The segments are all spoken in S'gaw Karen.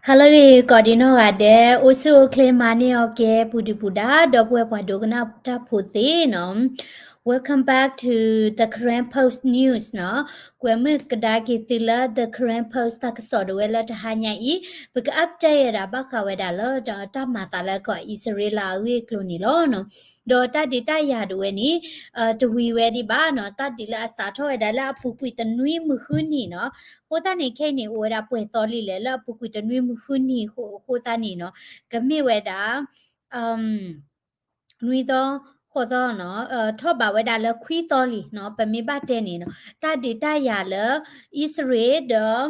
ဟါလၢအဂ့ၤ ကိးဒံနီၢ်ဂၤဒဲး, အိၣ်ဆူၣ်အိၣ်ချ့မၤန့ၢ်အီၤကဲ ပူၤဒုၣ်ပူၤဒါ ဒီပုၢ်ဝဲၢ်ပှၤဒိကနၣ်တၢ်ဖိသ့ၣ်နီၤ. Welcome back to the Karen Post News နီၤ. ကွဲမုာ်ကဒါက့ၤသုလၢ The Karen Post တၢ်ကစီၣ်ဒၣ်ဝဲလၢတဟါညါအံၤ, ပက update ဝဲဒၣ်ဘၣ်ဃးဝဲဒၣ်လၢ တၢ်မၤသးလၢကီၢ်အံၣ်စရ့လးအဂ့ၢ်အကျိၤန့ၣ်လီၤ. ဒီးတၢ်ဒုးတၢ်ယၤဒၣ်ဝဲန့ၣ် တဝံၤဝဲဒံးဘၣ်နီၤ, တၢ်ဒုးလၢအစးထီၣ်ဝဲဒၣ်လၢအပူၤကွံာ်တနွံမုၢ်ဃုနံၤနီၤ. အဃိသတးန့ၣ် ခဲအံၤန့ၣ် အိၣ်ဝဲဒၣ်ပှဲၤသီလံလဲၣ် လၢအပူၤကွံာ်တနွံမုၢ်ဃုနံၤအဃိသတးန့ၣ်နီၤ, ကမ့ၢ်ဝဲဒၣ် နွံသီ ဃိးသီနီၤ, ထီၣ်ဘးဝဲဒၣ်လၢခွံသီလံနီၤ. ပမ့ၢ်ဘၣ်တဲန့ၣ်နီၤ, တၢ်ဒုးတၢ်ယၤလၢ အံၣ်စရ့လးဒီး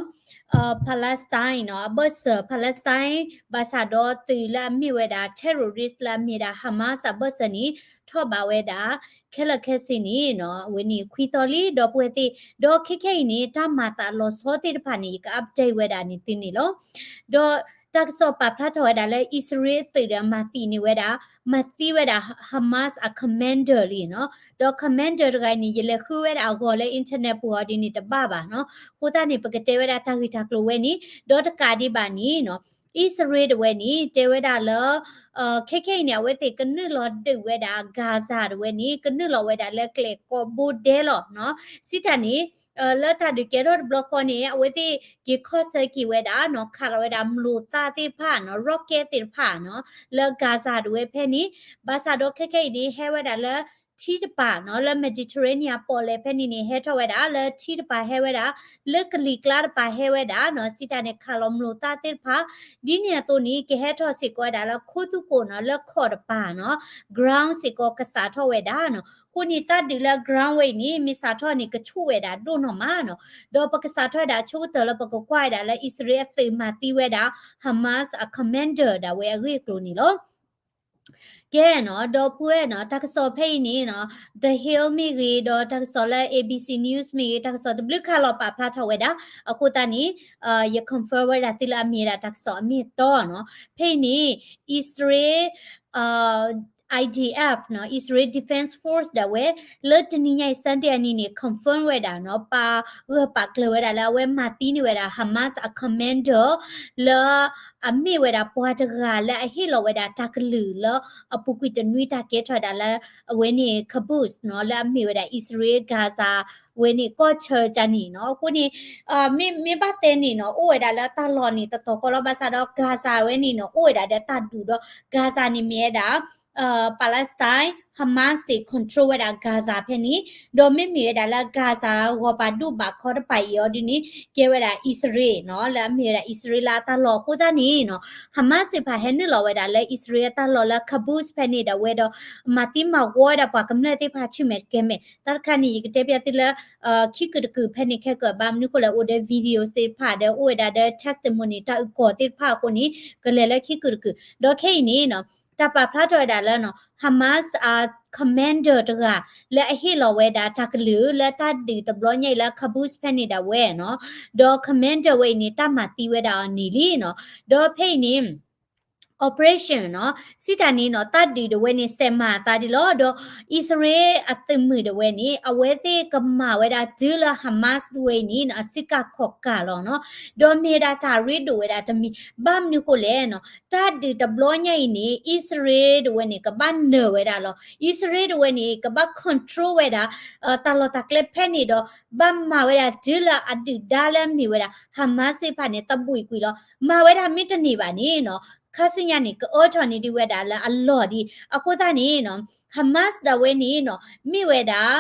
Palestine နီၤ, အဘၢၣ်စၢၤ Palestine ဘၣ်ဆၣ်ဒီးသုးလၢအမ့ၢ်ဝဲဒၣ် terrorist လၢအမ့ၢ်ဒၣ် Hamas အဘၢၣ်စၢၤန့ၣ် ထီၣ်ဘးဝဲဒၣ် ခဲလၢာ်ခဲဆ့န့ၣ်နီၤ, အဝဲန့ၣ်ခွံသီလံ ဒီပုၢ်ဝဲၢ်သ့ၣ်, ဒီးခဲခဲအံၤန့ၣ် တၢ်မၤသးလီၤဆီသ့ၣ်တဖၣ်န့ၣ် ယက update ဝဲဒၣ်န့ၣ်သုန့ၣ်လီၤ. ဒီးတၢ်ကစီၣ်ပာ်ဖျါထီၣ်ဝဲဒၣ်လၢ အံၣ်စရ့လးသုးဒီးမၤသံန့ၢ်ဝဲဒၣ်, မၤသံဝဲဒၣ် Hamas အ commander လံနီၤ. ဒီး commander တဂၤအံၤန့ၣ် ယလဲၤဃုဝဲဒၣ်အဂီၤလၢ internet ပူၤအီၤဒ်န့ၣ်တဘၣ်ဘၣ်နီၤ. အဃိသတးန့ၣ် ပကတဲဝဲဒၣ်တၢ်ဂ့ၢ်တၢ်ကျိၤဝဲန့ၣ်, ဒီးတကးဒံးဘၣ်န့ၣ်နီၤ, အံၣ်စရ့လးတဝဲန့ၣ် တဲဝဲဒၣ်လၢ ခဲခဲအံၤန့ၣ် အဝဲသ့ၣ်ကနုာ်လီၤဒုးဝဲဒၣ် Gaza တဝဲန့ၣ် ကနုာ်လီၤဝဲဒၣ်လၢကျဲကိးဘိဒဲလီၤနီၤ. စံးတၢ်န့ၣ် လၢတၢ်ဒုးကဲထီၣ်တဘျီဃီန့ၣ် အဝဲသ့ၣ်က့ၤခီၣ်ဆၢက့ၤဝဲဒၣ်နီၤ, ခးလီၤဝဲဒၣ်မျိာ်သၣ်သ့ၣ်တဖၣ်နီၤ, rocket သ့ၣ်တဖၣ်နီၤ, လၢ Gaza တဝဲဖဲန့ၣ်, ဘၣ်ဆၣ်ဒီးခဲခဲအံၤန့ၣ် ဟဲဝဲဒၣ်လၢထံတပၤနီၤ, လၢ Mediterranean ပီၣ်လဲၣ်ဖဲန့ၣ်န့ၣ် ဟဲထီၣ်ဝဲဒၣ်လၢထံတပၤဟဲဝဲဒၣ်, လၢကလံၤကျါတပၤဟဲဝဲဒၣ်နီၤ, စံးတၢ်န့ၣ် ခးလီၤမျိာ်သၣ်သ့ၣ်တဖၣ်, ဒ်န့ၣ်အသိးန့ၣ် ကဟဲထီၣ်စ့ၢ်ကီးဝဲဒၣ်လၢခိသူၣ်ကိၣ်နီၤ, လၢခီၣ်တပၤနီၤ, ground စ့ၢ်ကီးကစးထီၣ်ဝဲဒၣ်နီၤ. အဃိန့ၣ် တၢ်ဒုးလၢ ground ဝဲအံၤန့ၣ် မ့ၢ်စးထီၣ်န့ၣ် ကဆူၣ်ဝဲဒၣ်ဒိၣ်နီၢ်မးနီၤ. ဒီးပကစးထီၣ်ဝဲဒၣ်ဆိကတၢၢ်လၢပကကွၢ်ဝဲဒၣ်လၢ အံၣ်စရ့လးအသုးမၤသံဝဲဒၣ် Hamas အ commander ဒၣ်ဝဲအဂ့ၢ်အကျိၤန့ၣ်လီၤ. ကဲနီၤ, ဒီပုၢ်ဝဲၢ်နီၤ, တၢ်ကစီၣ်ဖဲအံၤန့ၣ်နီၤ, The Hill မ့ၢ်ဂ့ၤ, ဒီးတၢ်ကစီၣ်လၢ A B C News မ့ၢ်ဂ့ၤ, တၢ်ကစီၣ်တဘျုးခါလီၤပာ်ဖျါထီၣ်ဝဲဒၣ်, အဃိသတးန့ၣ် ယ confirm ဝဲဒၣ်သုလၢအမ့ၢ်ဝဲဒၣ်တၢ်ကစီၣ်အမ့ၢ်အတီနီၤ. ဖဲအံၤန့ၣ် အံၣ်စရ့လး I D F နီၤ, Israel Defense Force ဒၣ်ဝဲ လၢတနံၤညါအံၤ Sunday အနံၤန့ၣ် confirm ဝဲဒၣ်နီၤ, ပာ်ဂၢၢ်ပာ်ကျၢၤဝဲဒၣ်လၢအဝဲမၤသံန့ၢ်ဝဲဒၣ် Hamas အ commander လၢအမ့ၢ်ဝဲဒၣ်ပှၤတဂၤလၢအဟ့ၣ်လီၤဝဲဒၣ်တၢ်ကလုၢ်လၢအပူၤကွံာ်တနွံတၢ်ကဲထီၣ်ဝဲဒၣ်လၢ အဝဲန့ၣ် kibbutz နီၤ, လၢအမ့ၢ်ဝဲဒၣ် အံၣ်စရ့လး Gaza ဝဲန့ၣ်ကီၢ်ဆၢကၢ်န့ၣ်နီၤ. အဃိန့ၣ် မ့ၢ် မ့ၢ်ဘၣ်တဲန့ၣ်နီၤ, အိၣ်ဝဲဒၣ်လၢတၢ်လီၢ်န့ၣ်တတီၤဃီလီၤ. ဘၣ်ဆၣ်ဒီး Gaza ဝဲန့ၣ်နီၤ, အိၣ်ဝဲဒၣ်ဒီးတၢ်ဒုးဒီး Gaza န့ၣ်မ့ၢ်ဝဲဒၣ် Palestine Hamas သ့ၣ် control ဝဲဒၣ် Gaza ဖဲန့ၣ်, ဒီးမ့မ့ၢ်ဝဲဒၣ်လၢ Gaza ဂီၤပၤဒိၣ်ဘးခီတပၤအံၤအီၤဒ်န့ၣ် ကဲဝဲဒၣ်အံၣ်စရ့လးနီၤ, လၢအမ့ၢ်ဝဲဒၣ်အံၣ်စရ့လးအတၢ်လီၢ်. အဃိသတးန့ၣ်နီၤ, Hamas သ့ၣ်တဖၣ်ဟဲနုာ်လီၤဝဲဒၣ်လၢအံၣ်စရ့လးအတၢ်လီၢ်လၢ kibbutz ဖဲန့ၣ်ဒၣ်ဝဲဒီး မၤသံမၤဝီဝဲဒၣ်ပှၤကမျၢၢ်သ့ၣ်တဖၣ်ဆူၣ်မဲာ်ကဲၤမဲာ်. တၢ်တခါန့ၣ် ယကတဲပျးသုလၢ ခံကုာ်တကုာ်ဖဲန့ၣ်ခဲကၢၢ် ဘၣ်မနုၤဃိလဲၣ် အိၣ်ဒီး video သ့ၣ်တဖၣ်ဒီး အိၣ်ဝဲဒၣ်ဒီး testimony တၢ်အုၣ်ကီၤသ့ၣ်တဖၣ်အဃိန့ၣ် ကလဲၤလၢခံကုာ်တကုာ်. ဒီးခဲအံၤန့ၣ်နီၤ, တၢ်ပာ်ဖျါထီၣ်ဝဲဒၣ်လၢနီၤ, Hamas အ commander တဂၤ လၢအဟ့ၣ်လီၤဝဲဒၣ်တၢ်ကလုၢ်လၢတၢ်ဒုးတဘျီညါအံၤလၢ kibbutz ဖဲန့ၣ်ဒၣ်ဝဲနီၤ, ဒီး commander ဝဲအံၤန့ၣ် တၢ်မၤသံဝဲဒၣ်အီၤန့ၣ်လံနီၤ. ဒီးဖဲအံၤန့ၣ် operation နီၤ, စံးတၢ်န့ၣ်နီၤ, တၢ်ဒုးဒၣ်ဝဲန့ၣ် စဲးမၤအသးဒ်လီၤ. ဒီးအံၣ်စရ့လးအသုးမုၢ်ဒၣ်ဝဲန့ၣ် အဝဲသ့ၣ်ကမၤဝဲဒၣ်တုၤလၢ Hamas ဒၣ်ဝဲအံၤန့ၣ်နီၤ, အစုကၢ်ခီၣ်ကၢ်လီၤနီၤ. ဒီးမ့ၢ်ဒၣ်တၢ်ရ့ဒိၣ်ဝဲဒၣ်တမံၤ, ဘၣ်မနုၤဃိလဲၣ်နီၤ, တၢ်ဒုးတဘျီညါအံၤန့ၣ် အံၣ်စရ့လးဒၣ်ဝဲန့ၣ် ကဘၣ်နၢၤဝဲဒၣ်လီၤ. အံၣ်စရ့လးဒၣ်ဝဲန့ၣ် ကဘၣ် control ဝဲဒၣ် တၢ်လီၢ်တၢ်ကျဲဖဲန့ၣ်ဒီး ဘၣ်မၤဝဲဒၣ်တုၤလၢအဒုၣ်ဒါလၢအမ့ၢ်ဝဲဒၣ် Hamas သ့ၣ်တဖၣ်န့ၣ် သဘှံးကွံာ်လီၤ. မၤဝဲဒၣ်မ့ၢ်တန့ၢ်ဘၣ်န့ၣ်နီၤ, ခါဆူညါန့ၣ် ကအၢထီၣ်န့ၢ်ဒံးဝဲဒၣ်လၢအလီၢ်ဒံး. အဃိသတးန့ၣ်နီၤ, Hamas ဒၣ်ဝဲန့ၣ်နီၤ, မ့ၢ်ဝဲဒၣ်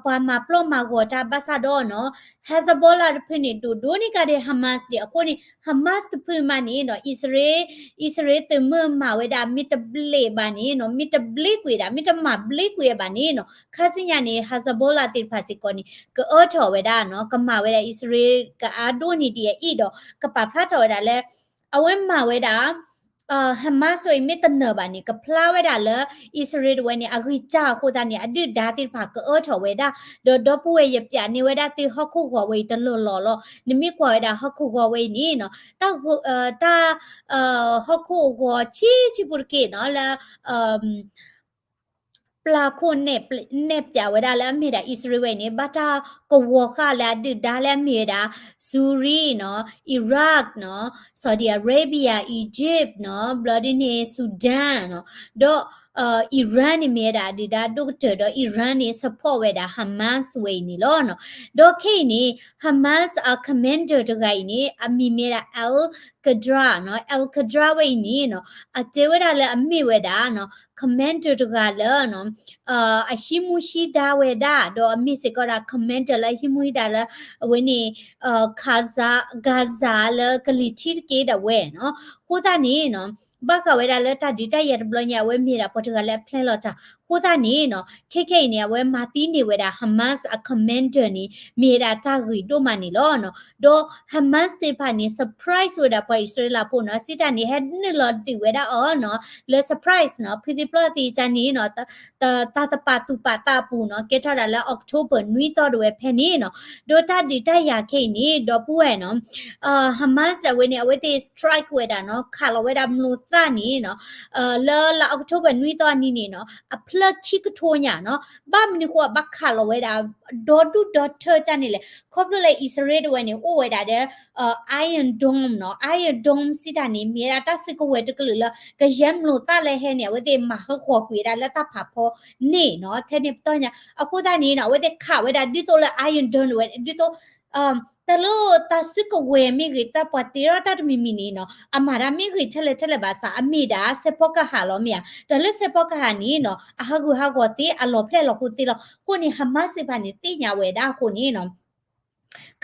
ပှၤမၤပျီမၤဂီၤတၢ်ဘၣ်ဆၣ်ဒီးနီၤ, Hezbollah တဖုန့ၣ် ဒိၣ်ဒိၣ်န့ၢ်ကဒီး Hamas ဒံး. အဃိန့ၣ် Hamas တဖုမးန့ၣ်နီၤ, အံၣ်စရ့လး အံၣ်စရ့လးသုးမုၢ်မၤဝဲဒၣ်မ့ၢ်တဘျ့ဘၣ်န့ၣ်နီၤ, မ့ၢ်တဘျ့ကွံာ်ဒၣ်, မ့ၢ်တမၤဘျ့ကွံာ်ဘၣ်န့ၣ်နီၤ, ခါဆူညါန့ၣ် Hezbollah သ့ၣ်တဖၣ်စ့ၢ်ကီးန့ၣ် ကအၢထီၣ်ဝဲဒၣ်နီၤ, ကမၤဝဲဒၣ်အံၣ်စရ့လးကအါဒိၣ်န့ၢ်ဒံးအံၤဒီး ကပာ်ဖျါထီၣ်ဝဲဒၣ်လၢ အဝဲမၤဝဲဒၣ် Hamas ဝဲအံၤမ့ၢ်တနၢၤဘၣ်န့ၣ် ကဖျါဝဲဒၣ်လၢ အံၣ်စရ့လးဒၣ်ဝဲန့ၣ် အဂံၢ်စၢ်အဃိသတးန့ၣ် အဒုၣ်ဒါသ့ၣ်တဖၣ်ကအၢထီၣ်ဝဲဒၣ်, ဒီးဒီပုၢ်ဝဲၢ်ယပျးန့ၢ်ဝဲဒၣ်သုဟီၣ်ခိၣ်ဂီၤဝဲအံၤတလီၢ်လီၢ်လီၤ. နမ့ၢ်ကွၢ်ဝဲဒၣ်ဟီၣ်ခိၣ်ဂီၤဝဲအံၤန့ၣ်နီၤ, တၢ် တၢ် ဟီၣ်ခိၣ်ဂီၤဆံးဆံးဖိတက့ၢ်နီၤ လၢ ပျၢ်ခိၣ်နဲၣ်ပျးဝဲဒၣ်လၢအမ့ၢ်ဒၣ်အံၣ်စရ့လ်ဝဲအံၤန့ၣ် ဘၣ်တၢ်ကဝီၤဃာ်လၢအဒုၣ်ဒါလၢအမ့ၢ်ဝဲဒၣ် Syria နီၤ, Iraq နီၤ, Saudi Arabia, Egypt နီၤ, ဘျီဒ်န့ၣ် Sudan နီၤ, ဒီး Iran န့ၣ်မ့ၢ်ဝဲဒၣ်အဒုၣ်ဒါဒိၣ်ကတၢၢ်ဒီး Iran န့ၣ် support ဝဲဒၣ် Hamas ဝဲအံၤန့ၣ်လီၤနီၤ. ဒီးခဲအံၤန့ၣ် Hamas အ commander တဂၤအံၤန့ၣ် အမံၤမ့ၢ်ဒၣ် al Qadr နီၤ, al Qadr ဝဲအံၤန့ၣ်နီၤ အတဲဝဲဒၣ်လၢအမ့ၢ်ဝဲဒၣ်နီၤ commander တဂၤလၢနီၤ အဟံးမူဟံးဒါဝဲဒၣ် ဒီးအမ့ၢ်စ့ၢ်ကီးဒၣ် commander လၢအဟံးမူဟံးဒါလၢ အဝဲန့ၣ် Gaza လၢကလံၤထံးတက့ၢ်ဒၣ်ဝဲနီၤ. အဃိသတးန့ၣ်နီၤ ဘၣ်ဃးဝဲဒၣ်လၢတၢ်ဒုးတၢ်ယၤတဘျီညါ အဝဲမ့ၢ်ဒၣ်ပှၤတဂၤလၢအဖျဲလီၤတၢ် အဃိသတးန့ၣ်နီၤ ခဲခဲအံၤန့ၣ် အဝဲမၤသံန့ၢ်ဝဲဒၣ် Hamas အ commander န့ၣ် မ့ၢ်ဝဲဒၣ်တၢ်ဂ့ၤဒိၣ်မးန့ၣ်လီၤနီၤ. ဒီး Hamas သ့ၣ်တဖၣ်န့ၣ် surprise ဝဲဒၣ်ပှၤအံၣ်စရ့လးဖိနီၤ, စံးတၢ်န့ၣ် ဟဲနုာ်လီၤဒုးဝဲဒၣ်အီၤနီၤ လၢ surprise နီၤ, ဖုသံပျီၢ်သံကန့ၣ်နီၤ တၢ်သပာ်သူၣ်ပာ်သးအပူၤနီၤ ကဲထီၣ်ဒၣ်လၢ October နွံသီဒၣ်ဝဲဖဲန့ၣ်နီၤ. ဒီးတၢ်ဒုးတၢ်ယၤခဲအံၤန့ၣ် ဒီပုၢ်ဝဲၢ်နီၤ Hamas အဝဲန့ၣ် အဝဲသ့ၣ် strike ဝဲဒၣ်နီၤ ခးလီၤဝဲဒၣ်မျိာ်သၣ်န့ၣ်နီၤ လၢလါ October နွံသီအနံၤန့ၣ်နီၤ အဖျၢၣ်ခံကထိညါနီၤ. ဘၣ်မနုၤဃိဘၣ်ခးလီၤဝဲဒၣ် ဒီဒူၣ်ဒီထၢကန့ၣ်လဲၣ်. ခီဖျိလၢအံၣ်စရ့လးတဝဲန့ၣ် အိၣ်ဝဲဒၣ်ဒီး Iron Dome နီၤ, Iron Dome စံးတၢ်န့ၣ် မ့ၢ်ဝဲဒၣ်တၢ်စုကဝဲၤတကလုာ်လၢ ကယဲမျိာ်သၣ်လၢဟဲန့ၣ် အဝဲသ့ၣ်မၤဟၢဃီၤကွံာ်ဝဲဒၣ်လၢတၢ်ဖးဖီန့ၣ်နီၤ ထဲန့ၣ်ပတီၢ်ညါ. အဃိသတးန့ၣ်နီၤ အဝဲသ့ၣ်ခးဝဲဒၣ်ဒ်သိးလၢ Iron Dome တဝဲ ဒ်သိး တၢ်လၢတၢ်စုကဝဲၤမ့ၢ်ဂ့ၤ တၢ်ပှၤတ့ထီၣ်တၢ်တမံၤမံၤန့ၣ်နီၤ အမၤတၢ်မ့ၢ်ဂ့ၤထဲလဲၣ်ထဲလဲၣ်ဘၣ်ဆၣ် အမ့ၢ်ဒၣ်စဲးဖီကဟၣ်လီၤမ့ၢ်ဧါ. တၢ်လၢစဲးဖီကဟၣ်န့ၣ်နီၤ အဟးဂူာ်ဟးဂီၤသ့ အလီၤဖျဲၣ်လီၤဃိသ့လီၤ. အဃိန့ၣ် Hamas သ့ၣ်တဖၣ်န့ၣ် သ့ၣ်ညါဝဲဒၣ်အဃိန့ၣ်နီၤ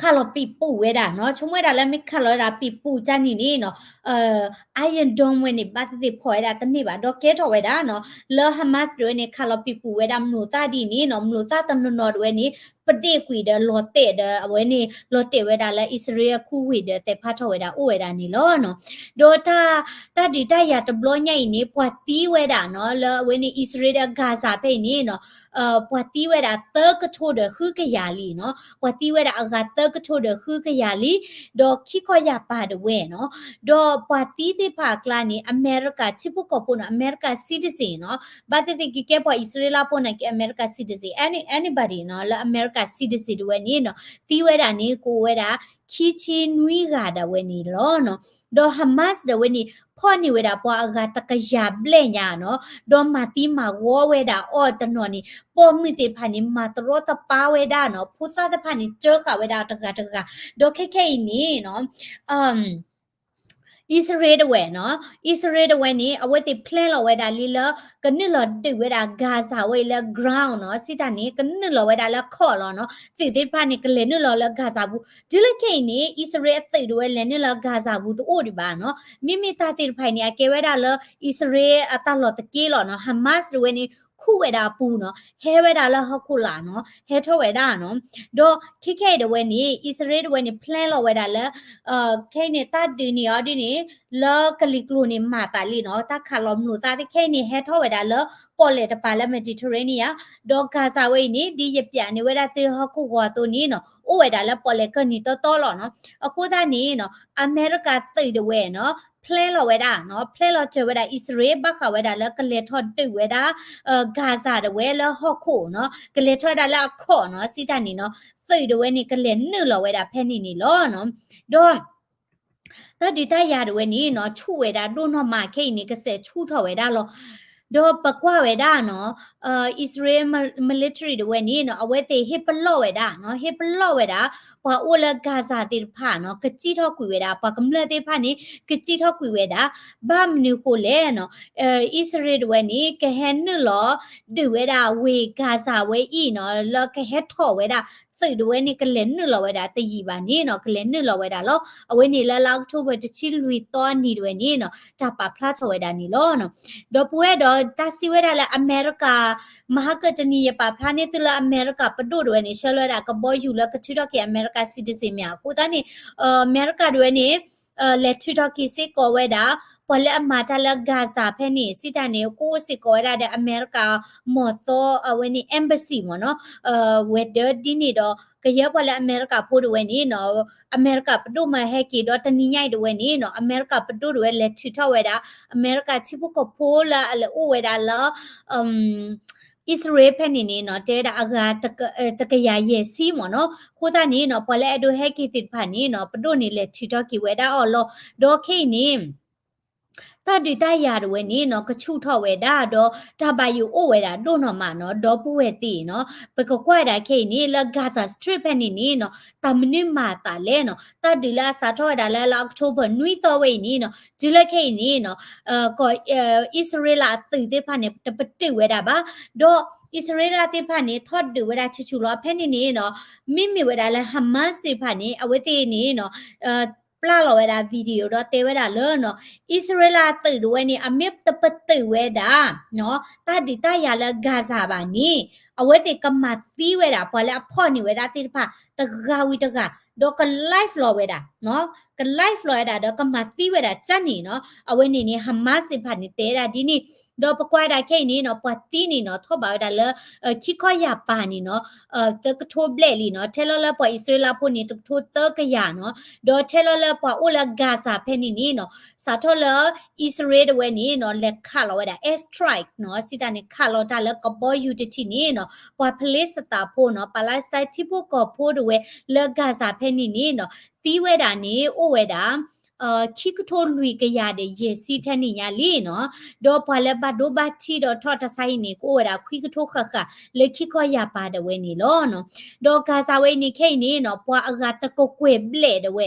ခးလီၤပံာ်ပူၤဝဲဒၣ်နီၤ, ဆိကမိၣ်ဝဲဒၣ်လၢမ့ၢ်ခးလီၤဝဲဒၣ်ပံာ်ပူၤကန့ၣ်န့ၣ်နီၤ Iron Dome ဝဲန့ၣ် ဘၣ်သ့ၣ်သ့ၣ်ဖီၣ်ဝဲဒၣ်တန့ၢ်ဘၣ်, ဒီးကဲထီၣ်ဝဲဒၣ်နီၤ လၢ Hamas တဝဲန့ၣ် ခးလီၤပံာ်ပူၤဝဲဒၣ်မျိာ်သၣ်ဒ်န့ၣ်နီၤ, မျိာ်သၣ်တနီၤနီၤတဝဲန့ၣ် ပဒ့ၣ်ကွံာ်ဒီးလီၤတဲာ်ဒီး အဝဲန့ၣ် လီၤတဲာ်ဝဲဒၣ်လၢအံၣ်စရ့လးခူဝ့ၢ်ဒီးသဲးဖးထီၣ်ဝဲဒၣ်အိၣ်ဝဲဒၣ်န့ၣ်လီၤနီၤ. ဒီးတၢ် တၢ်ဒုးတၢ်ယၤတဘျီညါအံၤန့ၣ် ပှၤသံဝဲဒၣ်နီၤ လၢအဝဲန့ၣ် အံၣ်စရ့လးဒီး Gaza ဖဲအံၤန့ၣ်နီၤ ပှၤသံဝဲဒၣ်သၢကထိဒီးဃုကယၤလံနီၤ, ပှၤသံဝဲဒၣ်အဂၤသၢကထိဒီးဃုကယၤလံ, ဒီးခံခီယၢ်ပၤတဝဲနီၤ, ဒီးပှၤသံသ့ၣ်တဖၣ်အကျါန့ၣ် အမဲရကၤထံဖိကီၢ်ဖိနီၤ, အမဲရကၤ citizen နီၤ, ဘၣ်သ့ၣ်သ့ၣ်ကကဲပှၤအံၣ်စရ့လးဖိနာ်က့ အမဲရကၤ citizen, any anybody နီၤ လၢအမဲရကၤ citizen တဝဲန့ၣ်နီၤ သံဝဲဒၣ်န့ၣ် ကအိၣ်ဝဲဒၣ် ခံဆံနွံဂၤဒၣ်ဝဲန့ၣ်လီၤနီၤ. ဒီး Hamas ဒၣ်ဝဲန့ၣ် ဖီၣ်န့ၢ်ဝဲဒၣ်ပှၤအဂၤတကယၤဘျဲၣ်ညါနီၤ, ဒီးမၤသံမၤဂီၤဝဲဒၣ်အီၤတနီၤန့ၣ် ပိာ်မုၣ်သ့ၣ်တဖၣ်န့ၣ် မၤတရီတပါဝဲဒၣ်နီၤ, ဖိသၣ်သ့ၣ်တဖၣ်န့ၣ် တၢဃာ်ဝဲဒၣ်တဂၤတဂၤ, ဒီးခဲခဲအံၤန့ၣ်နီၤ အံၣ်စရ့လးတဝဲနီၤ, အံၣ်စရ့လးတဝဲန့ၣ် အဝဲသ့ၣ် plan လီၤဝဲဒၣ်လံလၢ ကနုာ်လီၤဒုးဝဲဒၣ် Gaza ဝဲအံၤလၢ ground နီၤ, စံးတၢ်န့ၣ် ကနုာ်လီၤဝဲဒၣ်လၢခီၣ်လီၤနီၤ, သုးသ့ၣ်တဖၣ်န့ၣ် ကလဲၤနုာ်လီၤလၢ Gaza ပူၤ, တုၤလၢခဲအံၤန့ၣ် အံၣ်စရ့လးအသုးတဝဲလဲၤနုာ်လီၤ Gaza ပူၤတအိၣ်ဒံးဘၣ်နီၤ, မ့မ့ၢ်တၢ်သ့ၣ်တဖၣ်အံၤန့ၣ် အကဲဝဲဒၣ်လၢ အံၣ်စရ့လးအတၢ်လီၢ်သက့လီၤနီၤ, Hamas တဝဲန့ၣ် ခူၣ်ဝဲဒၣ်အပူၤနီၤ, ဟဲဝဲဒၣ်လၢဟီၣ်ခိၣ်လာ်နီၤ, ဟဲထီၣ်ဝဲဒၣ်နီၤ, ဒီးခဲခဲအံၤတဝဲန့ၣ် အံၣ်စရ့လးတဝဲန့ၣ် plan လီၤဝဲဒၣ်လၢ ခဲအံၤန့ၣ် တၢ်ဒုးန့ၢ်အီၤဒ်န့ၣ် လၢကလံၤကျိၤန့ၣ် မၤသးလံနီၤ, တၢ်ခးလီၤမျိာ်သၣ်သ့ၣ်ခဲအံၤန့ၣ် ဟဲထီၣ်ဝဲဒၣ်လၢ ပီၣ်လဲၣ်တပၤလၢ Mediterranean ဧါ, ဒီး Gaza ဝဲအံၤန့ၣ် ဒ်ယပျးန့ၢ်ဝဲဒၣ်သုဟီၣ်ခိၣ်ဂီၤအသိးန့ၣ်နီၤ အိၣ်ဝဲဒၣ်လၢပီၣ်လဲၣ်ကၢၢ်နံၤတီတီလီၤနီၤ, အဃိသတးန့ၣ်နီၤ အမဲရကၤသုးတဝဲနီၤ plan လီၤဝဲဒၣ်နီၤ, plan လီၤစၢၤဝဲဒၣ်အံၣ်စရ့လး ဘၣ်ဃးဝဲဒၣ်လၢကလဲၤထီၣ်ဒုးဝဲဒၣ် Gaza တဝဲလၢဟီၣ်ခိၣ်နီၤ, ကလဲၤထီၣ်ဝဲဒၣ်လၢအခီၣ်နီၤ, စံးတၢ်န့ၣ်နီၤ, သုးတဝဲန့ၣ် ကလဲၤနုာ်လီၤဝဲဒၣ်ဖဲန့ၣ်န့ၣ်လီၤနီၤ, ဒီး တၢ်ဒုးတၢ်ယၤတဝဲန့ၣ်နီၤ ဆူၣ်ဝဲဒၣ်ဒိၣ်နီၢ်မး ခဲအံၤန့ၣ် ကစဲးဆူၣ်ထီၣ်ဝဲဒၣ်လီၤ. ဒီးပကွၢ်ဝဲဒၣ်နီၤ အံၣ်စရ့လး military တဝဲန့ၣ်နီၤ အဝဲသ့ၣ်ဟ့ၣ်ပလီၢ်ဝဲဒၣ်နီၤ, ဟ့ၣ်ပလီၢ်ဝဲဒၣ် ပှၤအိၣ်လၢ Gaza သ့ၣ်တဖၣ်နီၤ ကစံၣ်ထီၣ်ကွံာ်ဝဲဒၣ်, ပှၤကမျၢၢ်သ့ၣ်တဖၣ်န့ၣ် ကစံၣ်ထီၣ်ကွံာ်ဝဲဒၣ်, ဘၣ်မနုၤဃိလဲၣ်နီၤ အံၣ်စရ့လးတဝဲန့ၣ် ကဟဲနုာ်လီၤဒုးဝဲဒၣ်ဝ့ၢ် Gaza ဝဲအံၤနီၤ လၢကဟဲထီၣ်ဝဲဒၣ် သုးတဝဲန့ၣ် ကလဲၤနုာ်လီၤဝဲဒၣ်တယံာ်ဘၣ်န့ၣ်နီၤ ကလဲၤနုာ်လီၤဝဲဒၣ်လီၤ. အဝဲန့ၣ်လၢလါအီးကထိဘၢၣ် တဆံလွံၢ်သီအနံၤတဝဲန့ၣ်နီၤ တၢ်ပာ်ဖျါထီၣ်ဝဲဒၣ်န့ၣ်လီၤ. ဒီပုၢ်ဝဲၢ်ဒီး တၢ်စံးဝဲဒၣ်လၢအမဲရကၤ မဟါကၢၣ်တနံၤယပာ်ဖျါန့ၢ်သုလၢအမဲရကၤပဒိၣ်တဝဲန့ၣ် ဆှၢလီၤဝဲဒၣ်ကဘီယူၤလၢကထုးထီၣ်က့ၤအမဲရကၤ citizen မ့ၢ်ဧါ. အဃိသတးန့ၣ် အမဲရကၤတဝဲန့ၣ် လဲၤထုးထီၣ်က့ၤစ့ၢ်ကီးဝဲဒၣ် ပှၤလၢအမၤတၢ်လၢ Gaza ဖဲန့ၣ် စံးတၢ်န့ၣ် ကအိၣ်စ့ၢ်ကီးဝဲဒၣ်ဒီးအမဲရကၤ မီၢ်သီအဝဲန့ၣ် embassy မ့ၢ်နီၤ ဝဲၤဒၢးဒ်န့ၣ်ဒီး ကယဲၢ်ပှၤလၢအမဲရကၤဖိတဝဲန့ၣ်နီၤ အမဲရကၤပဒိၣ်မၢဟဲက့ၤဒီးတနံၤညါအံၤတဝဲန့ၣ်နီၤ အမဲရကၤပဒိၣ်တဝဲလဲၤထုးထီၣ်ဝဲဒၣ် အမဲရကၤထံဖိကီၢ်ဖိလၢအလဲၤအိၣ်ဝဲဒၣ်လၢ အံၣ်စရ့လးဖဲန့ၣ်န့ၣ်နီၤ တဲဝဲဒၣ်အဂၤတကယၤယဲၢ်ဆံမ့ၢ်နီၤ. အဃိသတးန့ၣ်နီၤ ပှၤလၢအဲၣ်ဒိးဟဲက့ၤသ့ၣ်တဖၣ်န့ၣ်နီၤ ပဒိၣ်န့ၣ်လဲၤထုးထီၣ်က့ၤဝဲဒၣ်အီၤလီၤ. ဒီးခဲအံၤန့ၣ် တၢ်ဒုးတၢ်ယၤတဝဲန့ၣ်နီၤ ကဆူၣ်ထီၣ်ဝဲဒၣ် ဒီးတၢ်ဘၣ်ယိၣ်အိၣ်ဝဲဒၣ်ဒိၣ်နီၢ်မးနီၤ ဒီပုၢ်ဝဲၢ်သ့ၣ်နီၤ. ပကကွၢ်ဝဲဒၣ်ခဲအံၤန့ၣ် လၢ Gaza Strip ဖဲန့ၣ်န့ၣ်နီၤ တၢ်မနုၤမၤအသးလဲၣ်နီၤ. တၢ်ဒုးလၢအစးထီၣ်ဝဲဒၣ်လၢလါ October နွံသီဝဲအံၤန့ၣ်နီၤ တုၤလၢခဲအံၤန့ၣ်နီၤ ကီၢ် အံၣ်စရ့လးအသုးသ့ၣ်တဖၣ်န့ၣ် တပတုာ်ဝဲဒၣ်ဘၣ်. ဒီးအံၣ်စရ့လးသ့ၣ်တဖၣ်န့ၣ် ထီၣ်ဒုးဝဲဒၣ်ဆူၣ်ဆူၣ်လီၤ. ဖဲန့ၣ်န့ၣ်နီၤ မ့မ့ၢ်ဝဲဒၣ်လၢ Hamas သ့ၣ်တဖၣ်န့ၣ် အဝဲသ့ၣ်န့ၣ်နီၤ ပျၢ်လီၤဝဲဒၣ် video ဒီးတဲဝဲဒၣ်လၢနီၤ အံၣ်စရ့လးသုးတဝဲန့ၣ် အမ့ၢ်တပတုာ်ဝဲဒၣ် တၢ်ဒုးတၢ်ယၤလၢ Gaza ဘၣ်န့ၣ် အဝဲသ့ၣ်ကမၤသံဝဲဒၣ် ပှၤလၢအဖီၣ်န့ၢ်ဝဲဒၣ်သ့ၣ်တဖၣ် တဂၤဝံၤတဂၤ ဒီးက live လီၤဝဲဒၣ် က live လီၤဝဲဒၣ် ဒီးကမၤသံဝဲဒၣ်ကၢ်န့ၣ်နီၤ. အဝဲန့ၣ်န့ၣ် Hamas သ့ၣ်တဖၣ်န့ၣ် တဲဝဲဒၣ်ဒ်န့ၣ်. ဒီးပကွၢ်ဝဲဒၣ်ခဲအံၤန့ၣ်နီၤ ပှၤသံန့ၣ်နီၤ ထီၣ်ဘးဝဲဒၣ်လၢ ခံခီယၢ်ပၤန့ၣ်နီၤ သၢကထိဘျဲၣ်လံနီၤ. ထဲလီၤလၢပှၤအံၣ်စရ့လးဖိန့ၣ် တကထိသၢကယၤနီၤ. ဒီးထဲလီၤလၢပှၤအိၣ်လၢ Gaza ဖဲန့ၣ်န့ၣ်နီၤ စးထီၣ်လၢ အံၣ်စရ့လးတဝဲန့ၣ်နီၤ လဲၤခးလီၤဝဲဒၣ် air strike နီၤ စံးတၢ်န့ၣ် ခးလီၤတၢ်လၢကဘီယူၤတထံၣ်န့ၣ်နီၤ ပှၤဖလ့စတးဖိနီၤ Palestine ထံဖိကီၢ်ဖိတဝဲ လၢ Gaza ဖဲန့ၣ်န့ၣ်နီၤ သံဝဲဒၣ်န့ၣ် အိၣ်ဝဲဒၣ် ခံကထိလွံၢ်ကယၤဒီးယဲၢ်ဆံထဲန့ၣ်ညါလံနီၤ. ဒီးပှၤလၢဘၣ်ဒိဘၣ်ထံးဒီးထီၣ်တၢ်ဆါဟံၣ်န့ၣ် ကအိၣ်ဝဲဒၣ်ခွံကထိဃၣ်ဃၣ် လၢခံခီယၢ်ပၤတဝဲန့ၣ်လီၤ. ဒီး Gaza ဝဲအံၤန့ၣ် ခဲအံၤန့ၣ်နီၤ ပှၤအဂၤတကကွဲၢ်ဘျဲၣ်တဝဲ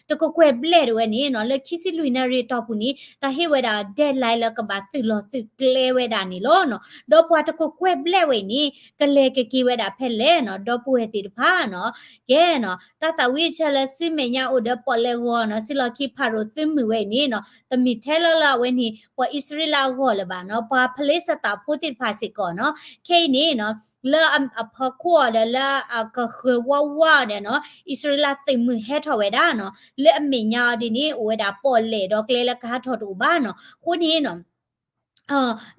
တကကွဲၢ်ဘျဲၣ်တဝဲန့ၣ်နီၤ လၢခံဆံလွံၢ်နၣ်ရံၣ်အတီၢ်ပူၤန့ၣ် တၢ်ဟ့ၣ်ဝဲဒၣ် deadline လၢကဘၣ်သုးလီၤသုးကျဲဝဲဒၣ်န့ၣ်လီၤနီၤ. ဒီးပှၤတကကွဲၢ်ဘျဲၣ်ဝဲအံၤန့ၣ် ကလဲၤကက့ၤဝဲဒၣ်ဖဲလဲၣ်နီၤ ဒီပုၢ်ဝဲၢ်သ့ၣ်တဖၣ်နီၤ. ကဲနီၤ တၢ်သးဝံၣ်အဆၢလၢစုမဲာ်ညါအိၣ်ဒီးပီၣ်လဲၣ်ဂီၤနီၤ စုလီၢ်ခံဖၤရိၤသုးမုၢ်ဝဲအံၤန့ၣ်နီၤ တမ့ၢ်ထဲလီၤလၢအဝဲန့ၣ် ပှၤအံၣ်စရ့လးအဂီၢ်လၢၤဘၣ်နီၤ ပှၤဖလ့စတးဖိသ့ၣ်တဖၣ်စ့ၢ်ကီးနီၤ ခဲအံၤန့ၣ်နီၤ လၢအဖီခိၣ်အီၤဒီးလၢအကဃၢၤဝါဝါအီၤဒီးနီၤ အံၣ်စရ့လးသုးမုၢ်ဟဲထီၣ်ဝဲဒၣ်နီၤ လၢအမဲာ်ညါအီၤဒ်န့ၣ် အိၣ်ဝဲဒၣ်ပီၣ်လဲၣ်ဒီးကျဲလၢကဟးထီၣ်တအိၣ်ဘၣ်နီၤ အဃိန့ၣ်နီၤ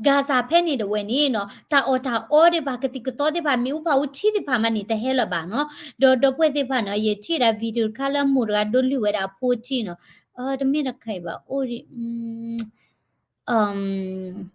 Gaza ဖဲန့ၣ်တဝဲန့ၣ်နီၤ တၢ်အီၣ်တၢ်အီဒံးဘၣ် ကသံၣ်ကသီသ့ၣ်တဖၣ် မ့ၣ်အူဖးအူထံသ့ၣ်တဖၣ်မးန့ၣ် တဟဲလၢၤဘၣ်နီၤ. ဒီးဒီပုၢ်ဝဲၢ်သ့ၣ်တဖၣ်နီၤ ယထံၣ်ဒၣ် video တခါလၢမိၢ်တဂၤဒိလုၢ်ဝဲဒၣ်အဖိထံနီၤ တမ့ၢ်တခါအံၤဘၣ် အိၣ်ဒံး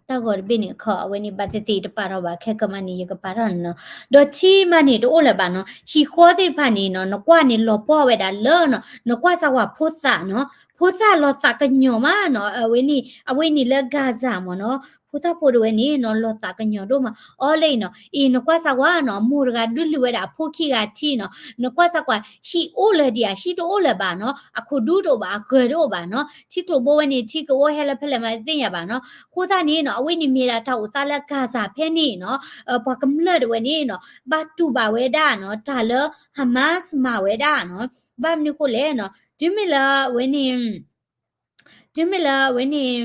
တၢ်ဂီၤတဘ့ၣ်န့ၣ်အခီ အဝဲန့ၣ်ဘၣ်သ့ၣ်သ့ၣ်တပာ်ထီၣ်ဘၣ် ခဲကမးန့ၣ် ယကပာ်ထီၣ်န့ၣ်နီၤ. ဒီးထံမးန့ၣ် တအိၣ်လၢၤဘၣ်နီၤ. ဟံၣ်ဃီသ့ၣ်တဖၣ်န့ၣ်နီၤ နကွၢ်န့ၣ်လီၤပှီၢ်ဝဲဒၣ်လၢနီၤ နကွၢ်စးဝဲဖိသၣ်နီၤ ဖိသၣ်လီၤသးကညီၤမးနီၤ အဝဲန့ၣ် အဝဲန့ၣ်လၢ Gaza မ့ၢ်နီၤ ဖိသၣ်ဖိတဝဲန့ၣ်နီၤ လီၤသးကညီၤဒိၣ်မး အီၤလၢအံၤနီၤ အံၤနကွၢ်စးဝဲနီၤ မိၢ်တဂၤဒုးလုၢ်ဝဲဒၣ်အဖိခံဂၤထံနီၤ နကွၢ်စးကွၢ် ဟံၣ်အိၣ်လၢၤဒံးဧါ ဟံၣ်တအိၣ်လၢၤဘၣ်နီၤ အခိၣ်ဒူတအိၣ်ဘၣ် အဂၢၤတအိၣ်ဘၣ်နီၤ ထံကျိဘိဝဲန့ၣ် ထံကအိၣ်ဟဲလၢဖဲလဲၣ်မးတသ့ၣ်ညါဘၣ်နီၤ အဃိသတးန့ၣ်နီၤ အဝဲန့ၣ်မ့ၢ်ဒၣ်တၢ်အိၣ်သးလၢ Gaza ဖဲန့ၣ်နီၤ ပှၤကမျၢၢ်တဝဲန့ၣ်နီၤ ဘၣ်တူၢ်ဘၣ်ဝဲဒၣ်နီၤ တၢ်လၢ Hamas မၤဝဲဒၣ်နီၤ ဘၣ်မနုၤဃိလဲၣ်နီၤ တုၤမ့ၢ်လၢအဝဲန့ၣ် တုၤမ့ၢ်လၢအဝဲန့ၣ်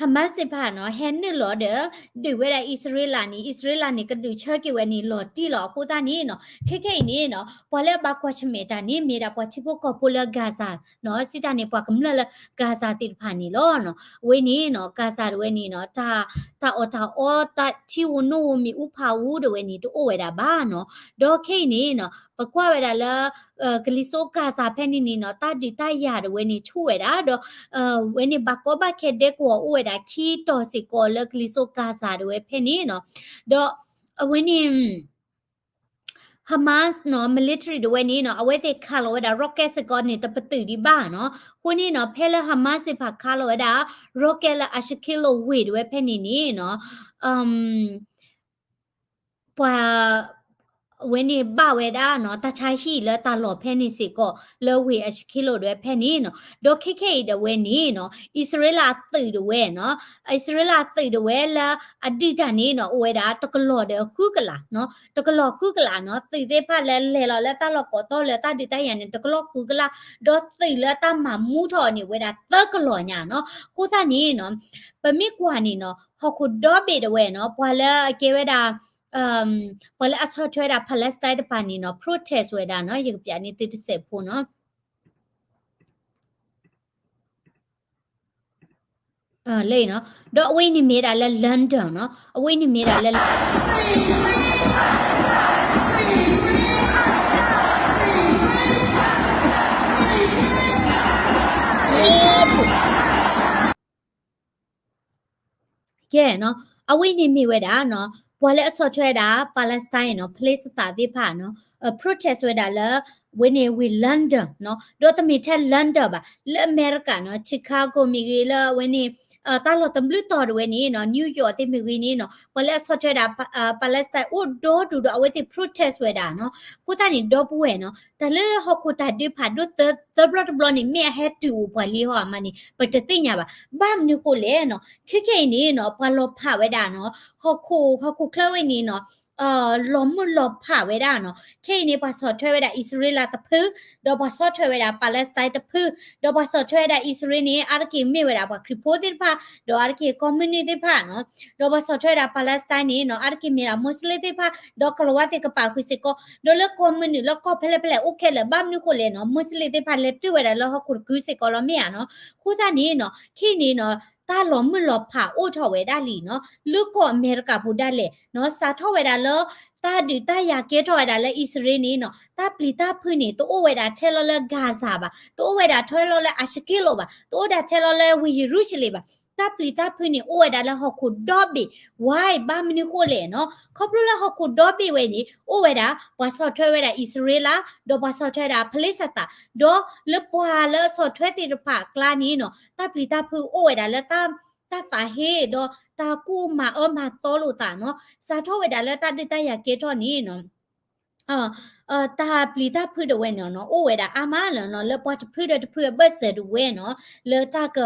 Hamas သ့ၣ်တဖၣ်နီၤ ဟဲနုာ်လီၤဒီး ဒုးဝဲဒၣ်အံၣ်စရ့လးန့ၣ် အံၣ်စရ့လးန့ၣ် ကဒုးဆၢက့ၤဝဲန့ၣ် လီၤတံၢ်လီၤ အဃိသတးန့ၣ်နီၤ ခဲခဲအံၤန့ၣ်နီၤ ပှၤလၢအဘၣ်ကွၢ်ဆၢၣ်မဲာ်တၢ်န့ၣ် မ့ၢ်ဒၣ်ပှၤထံဖိကီၢ်ဖိလၢ Gaza နီၤ စံးတၢ်န့ၣ် ပှၤကမျၢၢ်လၢ Gaza သ့ၣ်တဖၣ်န့ၣ်လီၤနီၤ အဝဲန့ၣ်နီၤ Gaza တဝဲန့ၣ်နီၤ တၢ် တၢ်အီၣ်တၢ်အီ တၢ်ထံဧိၤနိဧိၤ မ့ၣ်အူဖးအူတဝဲန့ၣ် တအိၣ်ဝဲဒၣ်ဘၣ်နီၤ ဒီးခဲအံၤန့ၣ်နီၤ ပကွၢ်ဝဲဒၣ်လၢ ကလံၤစိး Gaza ဖဲန့ၣ်န့ၣ်နီၤ တၢ်ဒုးတၢ်ယၤတဝဲန့ၣ် ဆူၣ်ဝဲဒၣ်ဒီး ဝဲန့ၣ်ဘၣ်ကီဘၣ်ခဲဒဲကဝီၤအိၣ်ဝဲဒၣ်ခံတီၤစ့ၢ်ကီးလၢကလံၤစိး Gaza တဝဲဖဲန့ၣ်နီၤ ဒီးအဝဲန့ၣ် Hamas နီၤ military တဝဲန့ၣ်နီၤ အဝဲသ့ၣ်ခးလီၤဝဲဒၣ် rocket စ့ၢ်ကီးန့ၣ် တပတုာ်ဒံးဘၣ်နီၤ အဃိန့ၣ်နီၤ ဖဲလၢ Hamas သ့ၣ်တဖၣ်ခးလီၤဝဲဒၣ် rocket လၢ Ashkelon ဝ့ၢ်တဝဲဖဲန့ၣ်န့ၣ်နီၤ ပှၤ အဝဲန့ၣ်ဘၣ်ဝဲဒၣ်နီၤ တၢ်ဆါဟံၣ်လၢတၢ်လီၢ်ဖဲန့ၣ်စ့ၢ်ကီး လၢဝ့ၢ် Ashkelon တဝဲဖဲန့ၣ်နီၤ ဒီးခဲခဲအံၤတဝဲန့ၣ်နီၤ အံၣ်စရ့လးအသုးတဝဲနီၤ အံၣ်စရ့လးအသုးတဝဲလၢအဒုးတၢ်န့ၣ်နီၤ အိၣ်ဝဲဒၣ်တကလီၢ်ဒီးဃုကလးနီၤ တကလီၢ်ဃုကလးနီၤ သုးသ့ၣ်တဖၣ်လၢလဲၤလီၤလၢတၢ်လီၢ်ကိးတီၢ်လၢတၢ်ဒုးတၢ်ယၤန့ၣ် တကလီၢ်ဃုကလး ဒီးသုးလၢတၢ်မၤမူထီၣ်န့ၣ် အိၣ်ဝဲဒၣ်သၢကလီၢ်ညါနီၤ အဃိသတးန့ၣ်နီၤ ပမ့ၢ်ကွၢ်န့ၣ်နီၤ ဟီၣ်ခိၣ်ဒီဘ့ၣ်တဝဲနီၤ ပှၤလၢအကဲဝဲဒၣ် ပှၤလၢအဆီၣ်ထွဲဒၣ် Palestine တပၤန့ၣ်နီၤ protest ဝဲဒၣ်နီၤ ယကပျးန့ၢ်သုတစဲးဖိနီၤ လၢအံၤနီၤ ဒီးအဝဲအံၤန့ၣ်မ့ၢ်ဒၣ်လၢ London နီၤ အဝဲအံၤန့ၣ်မ့ၢ်ဒၣ်လၢ ကဲနီၤ အဝဲအံၤန့ၣ်မ့ၢ်ဝဲဒၣ်နီၤ ပှၤလၢအဆီၣ်ထွဲဝဲဒၣ် Palestine နီၤ ဖလ့းစတံသ့ၣ်တဖၣ်နီၤ protest ဝဲဒၣ်လၢ ဝဲန့ၣ်ဝ့ၢ် London နီၤ ဒီးတမ့ၢ်ထဲ London ဘၣ် လၢအမဲရကၤနီၤ Chicago မ့ၢ်ဂ့ၤ လၢအဝဲန့ၣ် တၢ်လီၢ်တဘျုးတီၤဒၣ်ဝဲန့ၣ်နီၤ New York သ့ၣ်မ့ၢ်ဂ့ၤန့ၣ်နီၤ ပှၤလၢအဆီၣ်ထွဲဝဲဒၣ် Palestine အိၣ်ဒီဒူၣ်ဒီးအဝဲသ့ၣ် protest ဝဲဒၣ်နီၤ အဃိသတးန့ၣ် ဒီပုၢ်ဝဲၢ်နီၤ တၢ်လၢဟီၣ်ခိၣ်တၢ်ဒုးဖးဒိၣ်သၢဘျီတဘျီန့ၣ် မ့ၢ်အဟဲတုၤအိၣ်ပှၤလံဟီမးန့ၣ် ပတသ့ၣ်ညါဘၣ်. ဘၣ်မနုၤဃိလဲၣ်နီၤ ခဲခဲအံၤန့ၣ်နီၤ ပှၤလီၤဖးဝဲဒၣ်နီၤ ဟီၣ်ခိၣ် ဟီၣ်ခိၣ်ချၢဝဲန့ၣ်နီၤ လီၤမုၢ်လီၤဖးဝဲဒၣ်နီၤ ခဲအံၤန့ၣ် ပှၤဆီၣ်ထွဲဝဲဒၣ်အံၣ်စရ့လးတဖု ဒီးပှၤဆီၣ်ထွဲဝဲဒၣ် Palestine တဖု ဒီးပှၤဆီၣ်ထွဲဝဲဒၣ်အံၣ်စရ့လးန့ၣ် အါတက့ၢ်မ့ၢ်ဝဲဒၣ်ပှၤခရံာ်ဖိသ့ၣ်တဖၣ် ဒီးအါတက့ၢ်ကီၢ်မုၢ်နုာ်သ့ၣ်တဖၣ်နီၤ ဒီးပှၤဆီၣ်ထွဲဝဲဒၣ် Palestine န့ၣ်နီၤ အါတက့ၢ်မ့ၢ်ဒၣ် Muslim သ့ၣ်တဖၣ် ဒီးကလၤဝါသ့ၣ်ကပာ်ဃုာ်စ့ၢ်ကီး ဒီးလၢကီၢ်မုၢ်နုာ်လၢကီၢ်ဖဲလဲၣ်ဖဲလဲၣ်အိၣ်ခဲလၢာ် ဘၣ်မနုၤဃိလဲၣ်နီၤ Muslim သ့ၣ်တဖၣ်လဲၤတုၤဝဲဒၣ်လၢဟီၣ်ခိၣ်တကုစ့ၢ်ကီးလီၤမ့ၢ်ဧါနီၤ အဃိသတးန့ၣ်နီၤ ခဲအံၤန့ၣ်နီၤ တၢ်လီၤမုၢ်လီၤဖးအိၣ်ထီၣ်ဝဲဒၣ်လံနီၤ လၢကီၢ်အမဲရကၤပူၤဒၣ်လဲာ်နီၤ စးထီၣ်ဝဲဒၣ်လၢ တၢ်ဒုးတၢ်ယၤကဲထီၣ်ဝဲဒၣ်လၢအံၣ်စရ့လးန့ၣ်နီၤ တၢ်ပျံၤတၢ်ဖုးန့ၣ် တအိၣ်ဝဲဒၣ်ထဲလီၤလၢ Gaza ဘၣ် တအိၣ်ဝဲဒၣ်ထဲလီၤလၢအၤၡက့လိာ်ဘၣ် တအိၣ်ဒၣ်ထဲလီၤလၢဝ့ၢ်ယရူၤၡလ့ၣ်ဘၣ် တၢ်ပျံၤတၢ်ဖုးန့ၣ် အိၣ်ဝဲဒၣ်လၢဟီၣ်ခိၣ်ဒီဘ့ၣ် why ဘၣ်မနုၤဃိလဲၣ်နီၤ ခီဖျိလၢဟီၣ်ခိၣ်ဒီဘ့ၣ်ဝဲန့ၣ် အိၣ်ဝဲဒၣ် ပှၤဆီၣ်ထွဲဝဲဒၣ်အံၣ်စရ့လး ဒီးပှၤဆီၣ်ထွဲဝဲဒၣ်ဖလ့းစတံ ဒီးလၢပှၤလၢအဆီၣ်ထွဲသ့ၣ်တဖၣ်အကျါန့ၣ်နီၤ တၢ်ပျံၤတၢ်ဖုးအိၣ်ဝဲဒၣ်လၢ တၢ်သးဟ့ ဒီးတၢ်ကူၣ်မၤအၢမၤသီလိာ်သးနီၤ စးထီၣ်ဝဲဒၣ်လၢတၢ်ဒုးတၢ်ယၤကဲထီၣ်န့ၣ်နီၤ တၢ်ပျံၤတၢ်ဖုးဒၣ်ဝဲန့ၣ်နီၤ အိၣ်ဝဲဒၣ်အါမးလၢနီၤ လၢပှၤတဖုဒီးတဖုအဘၢၣ်စၢၤဒၣ်ဝဲနီၤ လၢတၢ်က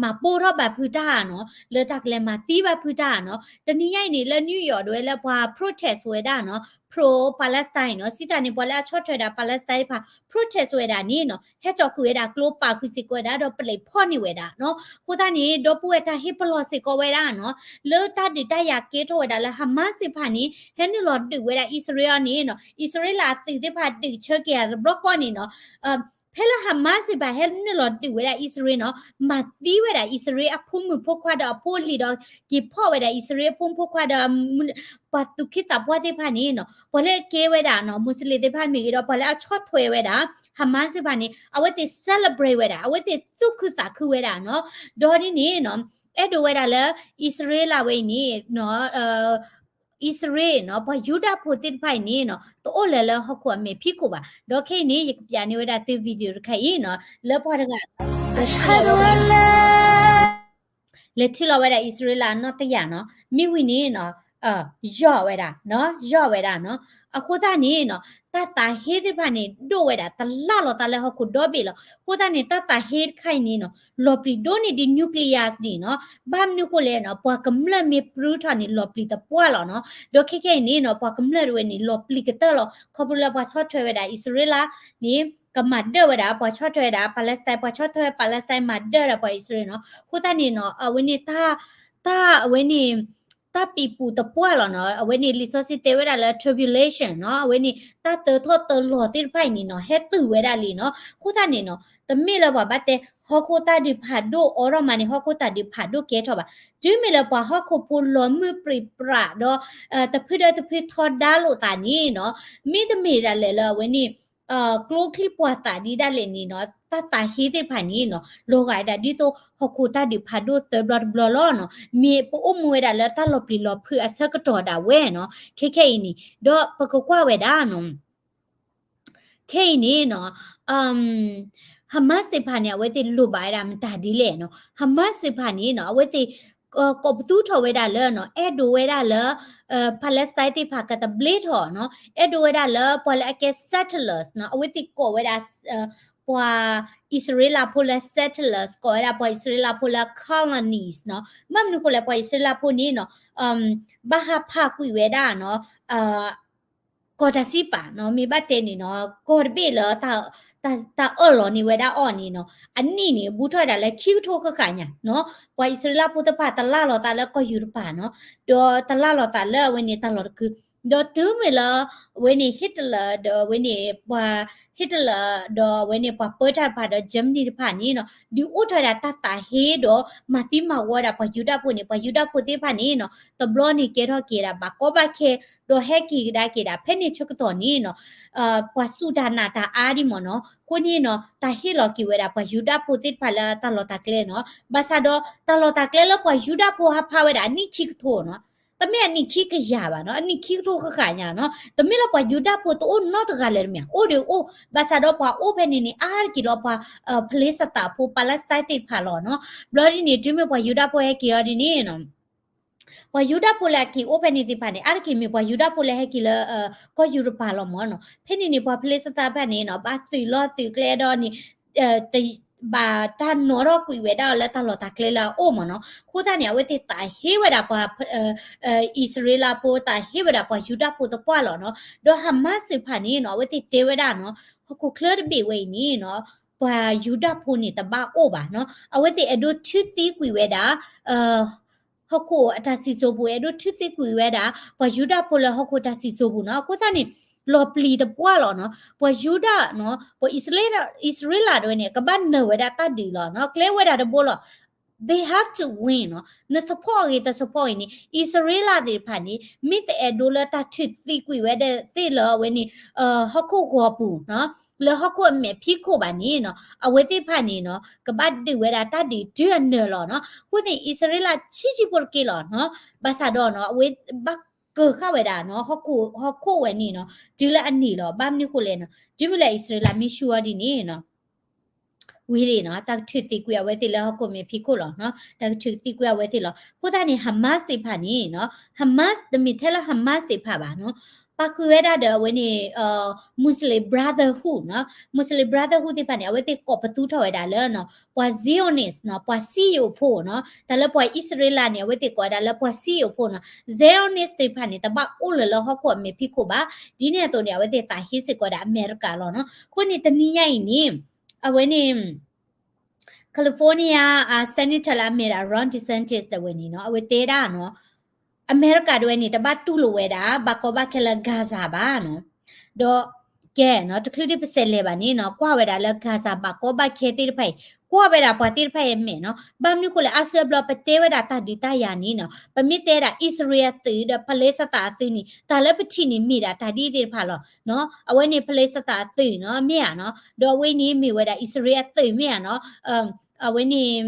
မၤပိၢ်ထီၣ်ဘၣ်ဖုတၢ်နီၤ လၢတၢ်ကလဲၤမၤသံဘၣ်ဖုတၢ်နီၤ တနံၤညါအံၤန့ၣ် လၢ New York ဒၣ်ဝဲလၢပှၤ protest ဝဲဒၣ်နီၤ pro Palestine နီၤ စံးတၢ်န့ၣ် ပှၤလၢအဆီၣ်ထွဲဒၣ် Palestine တဖၣ် protest ဝဲဒၣ်န့ၣ်နီၤ ဟဲစိာ်ဃုာ်ဝဲဒၣ်ကျိ ပာ်ဃုာ်စ့ၢ်ကီးဝဲဒၣ် ဒီးပျဲၢ်ဖီၣ်န့ၢ်ဝဲဒၣ်နီၤ အဃိသတးန့ၣ် ဒီပုၢ်ဝဲၢ်တၢ်ဟ့ၣ်ပလီၢ်စ့ၢ်ကီးဝဲဒၣ်နီၤ လၢတၢ်ဒုးတၢ်ယၤကဲထီၣ်ဝဲဒၣ်လၢ Hamas သ့ၣ်တဖၣ်န့ၣ် ဟဲနုာ်လီၤဒုးဝဲဒၣ်အံၣ်စရ့လးန့ၣ်နီၤ အံၣ်စရ့လးအသုးသ့ၣ်တဖၣ်ဒုးဆၢက့ၤအတဘျီဃီန့ၣ်နီၤ ဖဲလၢ Hamas သ့ၣ်တဖၣ်ဟဲနုာ်လီၤဒုးဝဲဒၣ်အံၣ်စရ့လးနီၤ မၤသံဝဲဒၣ်အံၣ်စရ့လးအဖိမုၣ်ဖိခွါဒီးအဖိအလံၤဒီး က့ၤဖီၣ်ဝဲဒၣ်အံၣ်စရ့လးအဖိမုၣ်ဖိခွါဒီး ပှၤသူၣ်က့သးပှၢ်သ့ၣ်တဖၣ်န့ၣ်နီၤ ပှၤလၢအကဲဝဲဒၣ်နီၤ Muslim သ့ၣ်တဖၣ်မ့ၢ်ဂ့ၤဒီး ပှၤလၢအဆီၣ်ထွဲဝဲဒၣ် Hamas သ့ၣ်တဖၣ်န့ၣ် အဝဲသ့ၣ် celebrate ဝဲဒၣ် အဝဲသ့ၣ်သူၣ်ခုသးခုဝဲဒၣ်နီၤ ဒီးဒ်န့ၣ်နီၤ အဲၣ်ဒိးဝဲဒၣ်လၢ အံၣ်စရ့လးဝဲအံၤန့ၣ် အံၣ်စရ့လးနီၤ ပှၤယူဒၤဖိသ့ၣ်တဖၣ်အံၤန့ၣ်နီၤ တအိၣ်လၢၤလၢဟီၣ်ခိၣ်အမဲာ်ဖံးခိၣ်ဘၣ်. ဒီးခဲအံၤန့ၣ် ယကပျးန့ၢ်ဝဲဒၣ်သု video တခါအံၤနီၤ လၢပှၤတဂၤ လဲၤထံၣ်လီၤဝဲဒၣ်အံၣ်စရ့လးနီၢ်တယၢ်နီၤ မ့ၢ်ဝံၤန့ၣ်နီၤ ယီၢ်ဝဲဒၣ်နီၤ ယီၢ်ဝဲဒၣ်နီၤ အဃိသတးန့ၣ်နီၤ တၢ်သးဟ့သ့ၣ်တဖၣ်န့ၣ် ဒိၣ်ဝဲဒၣ်တလၢ်လီၤသးလၢဟီၣ်ခိၣ်ဒီဘ့ၣ်လီၤ. အဃိသတးန့ၣ် တၢ်သးဟ့တခါအံၤန့ၣ်နီၤ လီၤပျံၤဒိၣ်န့ၢ်ဒံး nuclear န့ၣ်နီၤ ဘၣ်မနုၤဃိလဲၣ်နီၤ ပှၤကမျၢၢ်မ့ၢ်ပြုထီၣ်န့ၣ် လီၤပျံၤသပှၢ်လီၤနီၤ. ဒီးခဲခဲအံၤန့ၣ်နီၤ ပှၤကမျၢၢ်တဝဲန့ၣ် လီၤပျံၤကတၢၢ်လီၤ. ခီဖျိလၢပှၤဆီၣ်ထွဲဝဲဒၣ်အံၣ်စရ့လးန့ၣ် ကမၤဒၢၣ်ဝဲဒၣ် ပှၤဆီၣ်ထွဲဝဲဒၣ် Palestine ပှၤဆီၣ်ထွဲ Palestine မၤဒၢၣ်ဝဲဒၣ်ပှၤအံၣ်စရ့လးနီၤ. အဃိသတးန့ၣ်နီၤ အဝဲန့ၣ် တၢ် တၢ်အဝဲန့ၣ် တၢ်ပံၤပူၤသပှၢ်လီၤနီၤ. အဝဲန့ၣ်လံာ်စီဆှံတဲဝဲဒၣ်လၢ tribulation နီၤ အဝဲန့ၣ် တၢ်တၢထီၣ်တၢလီၤသ့ၣ်တဖၣ်အံၤန့ၣ်နီၤ ဟဲတုၤဝဲဒၣ်လံနီၤ. အဃိသတးန့ၣ်နီၤ တမ့ၢ်လၢပှၤဘၣ်တဲ ဟီၣ်ခိၣ်တၢ်ဒုးဖးဒိၣ်အိးထီၣ်မးန့ၣ် ဟီၣ်ခိၣ်တၢ်ဒုးဖးဒိၣ်ကဲထီၣ်ဘၣ်. တုၤမ့ၢ်လၢပှၤဟီၣ်ခိၣ်ဖိလီၤမုၢ်ပြံပြးဒီး တဖုဒီးတဖုထီဒါလိာ်သးန့ၣ်နီၤ မ့တမ့ၢ်ဒၣ်လဲာ်လၢအဝဲန့ၣ် ကျိချံမျိာ်သၣ်ဒ်ဒၣ်လဲာ်န့ၣ်နီၤ တၢ်သးဟ့သ့ၣ်တဖၣ်န့ၣ်နီၤ လီၤဂာ်ဒၣ်ဒ်သိးဟီၣ်ခိၣ်တၢ်ဒုးဖးဒိၣ်သၢဘျီတဘျီလီၤနီၤ. မ့ၢ်ပအိၣ်မူဝဲဒၣ်လၢတၢ်လီၤပျံၤလီၤဖုးအဆၢကတီၢ်ဒၣ်ဝဲနီၤ ခဲခဲအံၤန့ၣ် ဒီးပကကွၢ်ဝဲဒၣ်နီၤ ခဲအံၤန့ၣ်နီၤ Hamas သ့ၣ်တဖၣ်န့ၣ် အဝဲသ့ၣ်လိၣ်ဘၣ်ဝဲဒၣ်မတၤဒ်လဲၣ်နီၤ. Hamas သ့ၣ်တဖၣ်န့ၣ်နီၤ အဝဲသ့ၣ် ကိးပသူထီၣ်ဝဲဒၣ်လၢနီၤ အဲၣ်ဒိးဝဲဒၣ်လၢ Palestine သ့ၣ်တဖၣ်ကသဘျ့ထီၣ်နီၤ အဲၣ်ဒိးဝဲဒၣ်လၢပှၤလၢအကဲ settlers နီၤ အဝဲသ့ၣ်ကိးဝဲဒၣ် ပှၤအံၣ်စရ့လးဖိလၢ settlers ကိးဝဲဒၣ်ပှၤအံၣ်စရ့လးဖိလၢ colonies နီၤ. ဘၣ်မနုၤဃိလဲၣ် ပှၤအံၣ်စရ့လးဖိန့ၣ်နီၤ ဘၣ်ဟးဖးကွံာ်ဝဲဒၣ်နီၤ ကီၢ်တၢ်စံးပာ်နီၤ မ့ၢ်ဘၣ်တဲန့ၣ်နီၤ ကီၢ်တဘ့ၣ်လၢ တၢ်အၢၣ်လီၤန့ၢ်ဝဲဒၣ်အီၤန့ၣ်နီၤ အနံၣ်န့ၣ် ဘူးထီၣ်ဝဲဒၣ်လၢခံကထိဃၣ်ဃၣ်ညါနီၤ. ပှၤအံၣ်စရ့လးဖိသ့ၣ်တဖၣ်တလၢ်လီၤသးလၢကီၢ်ယူၤတပၤနီၤ ဒီးတလၢ်လီၤသးလၢအဝဲန့ၣ်တၢ်လီၢ်တကု ဒီးတုၤမ့ၢ်လၢ အဝဲန့ၣ် Hitler ဒီးအဝဲန့ၣ်ပှၤ Hitler ဒီးအဝဲန့ၣ်ပှၤပၢတၢ်တဖၣ်ဒီး Germany တဖၣ်န့ၣ်နီၤ ဒုးအိၣ်ထီၣ်ဝဲဒၣ်တၢ်သးဟ့ဒီး မၤသံမၤဝီဝဲဒၣ်ပှၤယူဒၤဖိန့ၣ် ပှၤယူဒၤဖိသ့ၣ်တဖၣ်န့ၣ်နီၤ တဘျီန့ၣ်ကဲထီၣ်က့ၤဒၣ်ဘၣ်ကီဘၣ်ခဲ ဒီးဟဲက့ၤကဒါက့ၤဒၣ် ဖဲန့ၣ်ဆၢကတီၢ်န့ၣ်နီၤ ပှၤစူၢ်တၢ်နာ်တၢ်အါဒ်မ့ၢ်နီၤ အဃိန့ၣ်နီၤ တၢ်ဟ့ၣ်လီၤက့ၤဝဲဒၣ်ပှၤယူဒၤဖိသ့ၣ်တဖၣ်လၢတၢ်လီၢ်တၢ်ကျဲနီၤ, ဘၣ်ဆၣ်ဒီးတၢ်လီၢ်တၢ်ကျဲလၢပှၤယူဒၤဖိဟးဖးဝဲဒၣ်အနံၣ်ခံကထိနီၤ, တမ့ၢ်အနံၣ်ခံကယၤဘၣ်နီၤ, အနံၣ်ခံကထိဃၣ်ဃၣ်ညါနီၤ, တမ့ၢ်လၢပှၤယူဒၤဖိတအိၣ်နီတဂၤလၢၤတမ့ၢ် အိၣ်ဒီးအိၣ်, ဘၣ်ဆၣ်ဒီးပှၤအိၣ်ဖဲန့ၣ်န့ၣ် အါတက့ၢ်လီၤပှၤ ဖလ့စတၢ်ဖိ Palestine သ့ၣ်တဖၣ်လီၤနီၤ, ဘျီဒ်န့ၣ် တုၤမ့ၢ်ပှၤယူဒၤဖိဟဲက့ၤအီၤဒ်န့ၣ်နီၤ ပှၤယူဒၤဖိလၢအက့ၤအိၣ်ဖဲန့ၣ်သ့ၣ်တဖၣ်န့ၣ် အါတက့ၢ်မ့ၢ်ပှၤယူဒၤဖိလၢဟဲက့ၤလၢ ကီၢ်ယူရပၤလီၤမ့ၢ်နီၤ, ဖဲန့ၣ်န့ၣ် ပှၤဖလ့စတၢ်တဖၣ်န့ၣ်နီၤ ဘၣ်သုးလီၢ်သုးကျဲဒီးန့ၣ် ဘၣ်တၢ်နီၤထီၣ်ကွံာ်ဝဲဒၣ်အီၤလၢတၢ်လီၢ်တၢ်ကျဲလၢအအိၣ်မ့ၢ်နီၤ, အဃိသတးန့ၣ် အဝဲသ့ၣ်သးဟ့ဝဲဒၣ်ပှၤ အံၣ်စရ့လးဖိ သးဟ့ဝဲဒၣ်ပှၤယူဒၤဖိသပှၢ်လီၤနီၤ, ဒီး Hamas သ့ၣ်တဖၣ်န့ၣ်နီၤ အဝဲသ့ၣ်တဲဝဲဒၣ်နီၤ ဟီၣ်ခိၣ်ချၢတဘ့ၣ်ဝဲအံၤန့ၣ်နီၤ ပှၤယူဒၤဖိန့ၣ်တဘၣ်အိၣ်ဘၣ်နီၤ, အဝဲသ့ၣ်အဲၣ်ဒိးထုးသံကွံာ်ဝဲဒၣ် ဟီၣ်ခိၣ်အတၢ်စံၣ်စိၤပူၤ အဲၣ်ဒိးထုးသံကွံာ်ဝဲဒၣ် ပှၤယူဒၤဖိလၢဟီၣ်ခိၣ်တၢ်စံၣ်စိၤပူၤနီၤ, အဃိသတးန့ၣ် လီၤပျံၤသပှၢ်လီၤနီၤ, ပှၤယူဒၤနီၤ ပှၤအံၣ်စရ့လးဒၣ်ဝဲန့ၣ် ကဘၣ်နၢၤဝဲဒၣ်တၢ်ဒုးလီၤနီၤ, ကျဲဝဲဒၣ်တဘိလီၤ they have to win နီၤ, န support အဂ့ၤ တ support အဂ့ၤန့ၣ် အံၣ်စရ့လးသ့ၣ်တဖၣ်န့ၣ် မ့ၢ်တအဲၣ်ဒိးလၢတၢ်ထုးသံကွံာ်ဝဲဒၣ်သ့ၣ်လၢအဝဲန့ၣ် ဟီၣ်ခိၣ်ဂီၤပူၤနီၤ လၢဟီၣ်ခိၣ်အမဲာ်ဖံးခိၣ်ဘၣ်န့ၣ်နီၤ အဝဲသ့ၣ်တဖၣ်န့ၣ်နီၤ ကဘၣ်ဒုးဝဲဒၣ်တၢ်ဒုးတုၤအနၢၤလီၤနီၤ, အဃိသတးန့ၣ် အံၣ်စရ့လးဆံးဆံးဖိတက့ၢ်လီၤနီၤ, ဘၣ်ဆၣ်ဒီးနီၤ အဝဲဘၣ်ကၢၤဃာ်ဝဲဒၣ်နီၤ ဟီၣ်ခိၣ်ဝဲန့ၣ်နီၤ တုၤလၢအန့ၢ်လီၤ, ဘၣ်မနုၤဃိလဲၣ်နီၤ တုၤမ့ၢ်လၢအံၣ်စရ့လးမ့ၢ်ဆူၣ်အီၤဒ်န့ၣ်နီၤ ဝံၤလံနီၤ တၢ်ကထုးသံကွံာ်အဝဲသ့ၣ်လၢဟီၣ်ခိၣ်မဲာ်ဖံးခိၣ်လီၤနီၤ, တၢ်ကထုးသံကွံာ်အဝဲသ့ၣ်လီၤ, အဃိသတးန့ၣ် Hamas သ့ၣ်တဖၣ်န့ၣ်နီၤ Hamas တမ့ၢ်ထဲလၢ Hamas သ့ၣ်တဖၣ်ဘၣ်နီၤ, ပာ်ဃုာ်ဝဲဒၣ်ဒီးအဝဲန့ၣ် Muslim Brotherhood နီၤ, Muslim Brotherhood သ့ၣ်တဖၣ်န့ၣ် အဝဲသ့ၣ်ကိးပသူထီၣ်ဝဲဒၣ်လၢနီၤ ပှၤ Zionist နီၤ ပှၤစံယိၣ်ဖိနီၤ, တၢ်လၢပှၤအံၣ်စရ့လးန့ၣ် အဝဲသ့ၣ်ကိးဝဲဒၣ်လၢပှၤစံယိၣ်ဖိနီၤ, Zionist သ့ၣ်တဖၣ်န့ၣ် တဘၣ်အိၣ်လၢၤလၢဟီၣ်ခိၣ်အမဲာ်ဖံးခိၣ်ဘၣ်, ဒ်န့ၣ်အသိးန့ၣ် အဝဲသ့ၣ်သးဟ့စ့ၢ်ကီးဒၣ်အမဲရကၤလီၤနီၤ, အဃိန့ၣ်တနံၤညါအံၤန့ၣ် အဝဲန့ၣ် California အ Senator လၢအမ့ၢ်ဒၣ် Ron DeSantis တဝဲန့ၣ်နီၤ အဝဲတဲဒၣ်နီၤ အမဲရကၤတဝဲန့ၣ် တဘၣ်တူၢ်လိာ်ဝဲဒၣ် ဘၣ်ကီဘၣ်ခဲလၢ Gaza ဘၣ်နီၤ, ဒီး ကဲနီၤ တချုးဒံးပစဲးလဲၤဘၣ်န့ၣ်နီၤ ကွၢ်ဝဲဒၣ်လၢ Gaza ဘၣ်ကီဘၣ်ခဲသ့ၣ်တဖၣ်အံၤ ကွၢ်ဝဲဒၣ်ပှၤသ့ၣ်တဖၣ်အံၤအမဲာ်နီၤ, ဘၣ်မနုၤဃိလဲၣ် အါစုအါဘျီပတဲဝဲဒၣ်တၢ်ဒုးတၢ်ယၤန့ၣ်နီၤ ပမ့ၢ်တဲဒၣ်အံၣ်စရ့လးအသုးဒီး Palestine အသုးန့ၣ် တၢ်လၢပထံၣ်န့ၣ်မ့ၢ်ဒၣ်တၢ်ဒ်အံၤသ့ၣ်တဖၣ်လီၤနီၤ, အဝဲန့ၣ် Palestine အသုးနီၤ မ့ၢ်ဧါနီၤ, ဒီးအဝဲန့ၣ်မ့ၢ်ဝဲဒၣ်အံၣ်စရ့လးအသုးမ့ၢ်ဧါနီၤ, အဝဲန့ၣ်